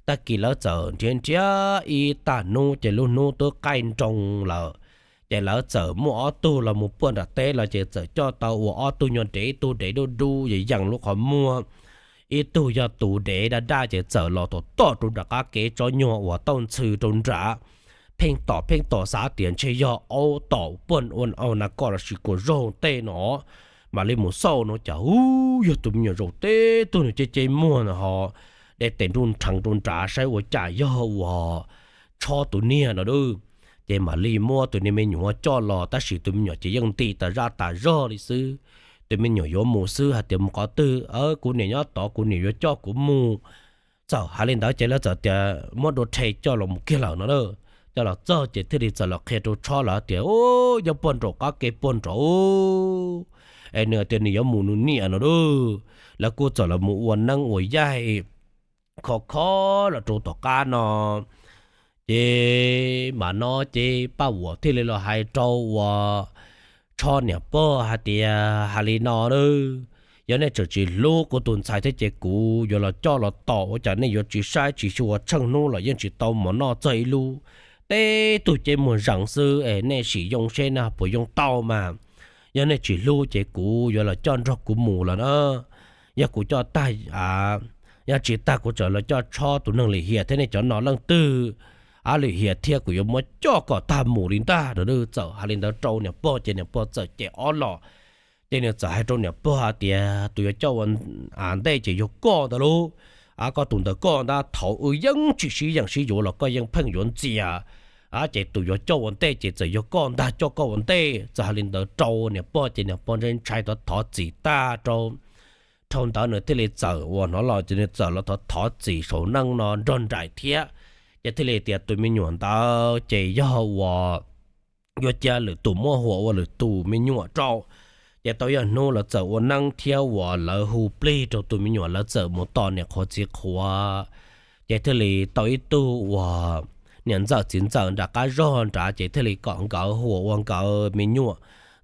Tag kis lawv txawm nrhiav nrhiav ib tag hnub ces lub hnub twb qaij nroo lawm. Ces lawv txawm muaj ob tug los mus puag nram teb los ces txawm coj tau ua ob tug nyuag dev, ib tug dev dub dub yees yees lub qhov muag, ib tug yog tus dev daj daj ces txawm los tom tom rau nram qab kev tsob nyuag uas tauj ntxhw rau nram. Pheej tom pheej tom xav tias ntshe yog aub tom puag ua na kom los sis kuas zaug tej no, mam li mus xauj no cas ub yog tus me nyuam zaum teb tug nws ceb ceb muag no ho de tes nruj nrheev rau nrad saib ua cas yog uas Tshob tus niag no dub. Ces mam li muab tus niag me nyuam coj los tab sis tus me nyuam ces yeej nti tas zaj tas zog li xwb. Tus me nyuam yuav mus xwb hais tias, Mus qhov twg? Kuv niam nyob tod, kuv niam yuav coj kuv mus. Txawm hais li ntawd ces lawv txawm tias muab dua rhe coj los mus kiag lawm no. Coj los txog ces thiaj li txawm los qhia rau Tshob lawv tias, Ub, nyob puag nraum qab kev puag nraud es nws tias nws yuav mus nws niam no dub. Lawv kuj txawm los mus ua neeb ua yaig khov kho los rau tom qab no. Ces mam no ces Paj Vuam thiaj li los hais rau uas Tshob niam pog hais tias, Hais li no, yog nej tseem tsis hlub kuv tus ntxhais thiab ces kuv yuav los coj los tom, ua cas nej yuav tsis saib tsis xyuas, tsheej hnub los yeej tsis tau mov noj txog ib lub, teb tug ceb muag zees xwb es nej sim yoo seb nej puas yoo tau mas. Yog nej tsis hlub ces kuv yuav los coj nrog kuv mus lawm na. Yog kuv coj tag, yog tsis tag kuv tseem los coj Tshob tus neeg lim hiam thiab nej cov no leej twg, a, lim hiam thiab kuv yuav muab coj kom tag mus li ntag no. Txawm hais li ntawd rau niam pog ces niam pog txawm cem ob los. Ces nws txawm hais rau niam pog hais tias, Tus yuav coj ua ntej ces yog koj ntag lauj. A, koj tus ntawd koj ntag, thaum wb yeej tsis sib yeem sib yuav los koj yeej pheej yuav ntxias. A, ces tus yuav coj ua ntej ces txawm yog koj ntag, coj koj ua ntej. Txawm hais li ntawd rau niam pog ces niam pog ntshai ntshai thov thov txim tag rau. Dhau ntawd nws thiaj li txawm uas hnov los ces nws txawm los thov thov txim saum neej no nrog nraim thiab. Ces thiaj li tias tus me nyuam ntawd ces yog uas yuav cia lwm tus muab huam ua lwm tus me nyuam rau. Ces tau ib hnub lawv txawm ua neeb thiab uas lawv hu plig rau tus me nyuam, lawv txawm mus tos niam qhuav txiv qhuav. Ces thiaj li tau ib tug uas niam ntxawm txiv ntxawm nram qab zog nrad ces thiaj li kom nkawd huam ua nkawd me nyuam.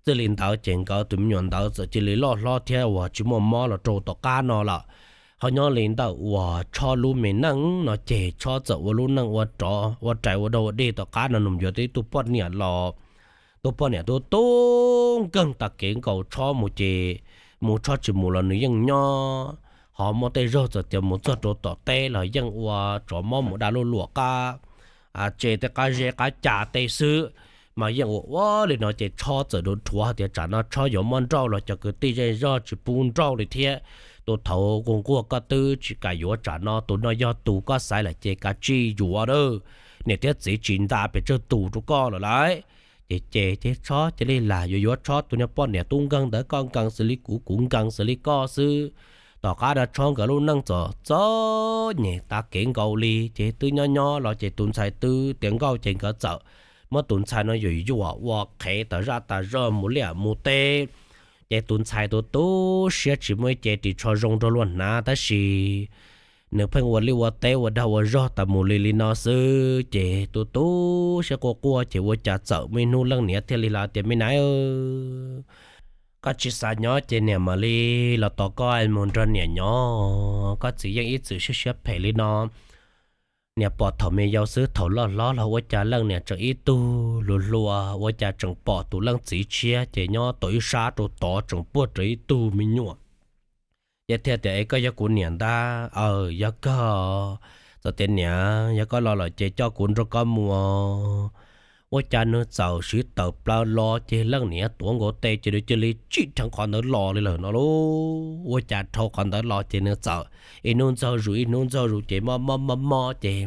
Txij li ntawd ces nkawd tus me nyuam ntawd txawm cia li loj hlob thiab uas tsis muaj mob los rau tom qab no lawm. Ho nyob li ntawm uas Tshob lub me neej no ces Tshob txawm ua lub neej ua rov ua rais ua dog ua dig tom qab no nws yuav tau ib tug poj niam los. Tus poj niam tub tub nkeeg tag kev nkaus Tshob mus ces mus Tshob tsis mus los nws yeej nyob. Ho muaj tej zaug txawm tias mus txog rau tom teb los yeej ua tsov mob mus da luj luam qab. ces tej qab zeb qab ca tej xwb. Mas yeej ua ua li no ces Tshob txawm dhuav hais tias tsam no Tshob yuav muab nrauj los cov kwv tij zej zog tsis pub nrauj li thiab. Tus thaud nquag nquag koj twb tsis kam yuav, tsam no tus no yog tus koj xaiv lawm ces kav tsij yuav a. Niam thiab txiv tsis nta pes tsawg tus rau koj lawm lauj. Ces ces ces Tshob cia li lam yuav yuav Tshob tus niag poj niam tub nkeeg ntawd, koj nkees xws li kuv, kuv nkees xws li koj xwb. Tom qab no Tshob nkawd lub neej txom txom nyem tag kev nkaus li ces twb nyob nyob los ces tus ntxhais twb tiav nkauj ces nkawd txawm muab tus ntxhais no yuam yuam ua qhev tas zaj tas zog mus liaj mus teb. Ces tus ntxhais tus tu siab tsis muaj ib ce ris tsho zoo rau luag hnav tab sis nws pheej ua liaj ua teb ua dag ua zog tas mus li li no xwb ces tus tu siab quaj quaj ces ua cas txawm muaj ib hnub leej niam thiaj li hais tias, Me naiv, koj tsis xav nyob ces niam mam li los tos koj mus nrog niam nyob. Koj txiv yeej ib txwm siab siab phem li no. Niam pom thaum me yau xwb, thaum loj hlob los ua cas leej niam tseem ib tug hluas hluas, ua cas tseem pom tus leej txiv tshiab ces nyob tau ib sab rau tod tseem puag rau ib tug me nyuam. Ces thiaj tias, Es koj yog kuv niam ntag? Aw, yog kawg. Txawm tias, Niam, yog koj los lawm ces coj kuv nrog koj mus. Ua cas nws txawm siv tawm plaws los ces leej niam tuav nkaus tes ces nws cia li tsim dheev qhov ntawd los li lawm no lauj. Ua cas dhau qhov ntawd los ces nws txawm ib hnub ntxaug zus ib hnub ntxaug zus ces mob mob mob mob ces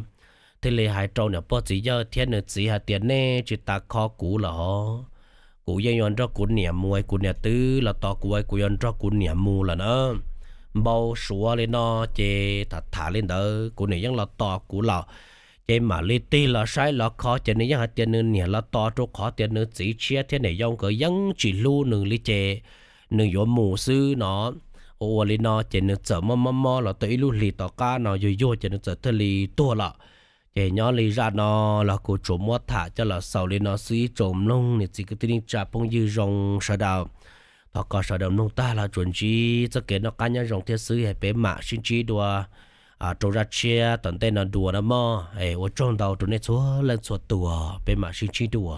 thiaj li hais rau niam pog txiv yawg thiab nws txiv hais tias, Nej tsis tas kho kuv lawm hos, kuv yeej yuav nrog kuv niam mus, kuv niam twb los tos kuv, kuv yuav nrog kuv niam mus lawm na. Npau suav li no ces tham tham li ntawd kuv niam yeej los tos kuv lawm. Ces mam li tig los saib los kho ces nws yeej hais tias nws niam los tos rau qhov tias nws txiv tshiab thiab niam yau nkawd yeej tsis hlub nws li ces nws yuav mus xwb no. Ua ua li no ces nws txawm mob mob mob los tau ib lub hlis tom qab no yuag yuag ces nws txawm thiaj li tuag lawm. Ces nyob li zaj no los kuv tsuas muab tham coj los xaus li no xwb ib tsoom mloog niam txiv kwv tij neej tsa phooj ywg zoo sawv daws. Thov kom sawv daws mloog tag los tsuas ntsib txoj kev noj qab nyob zoo thiab xwb, peb mam sib ntsib dua rau zaj tshiab tom ntej no dua na mog. Ua tsaug ntau rau nej txhua leej txhua tus, peb mam sib ntsib dua.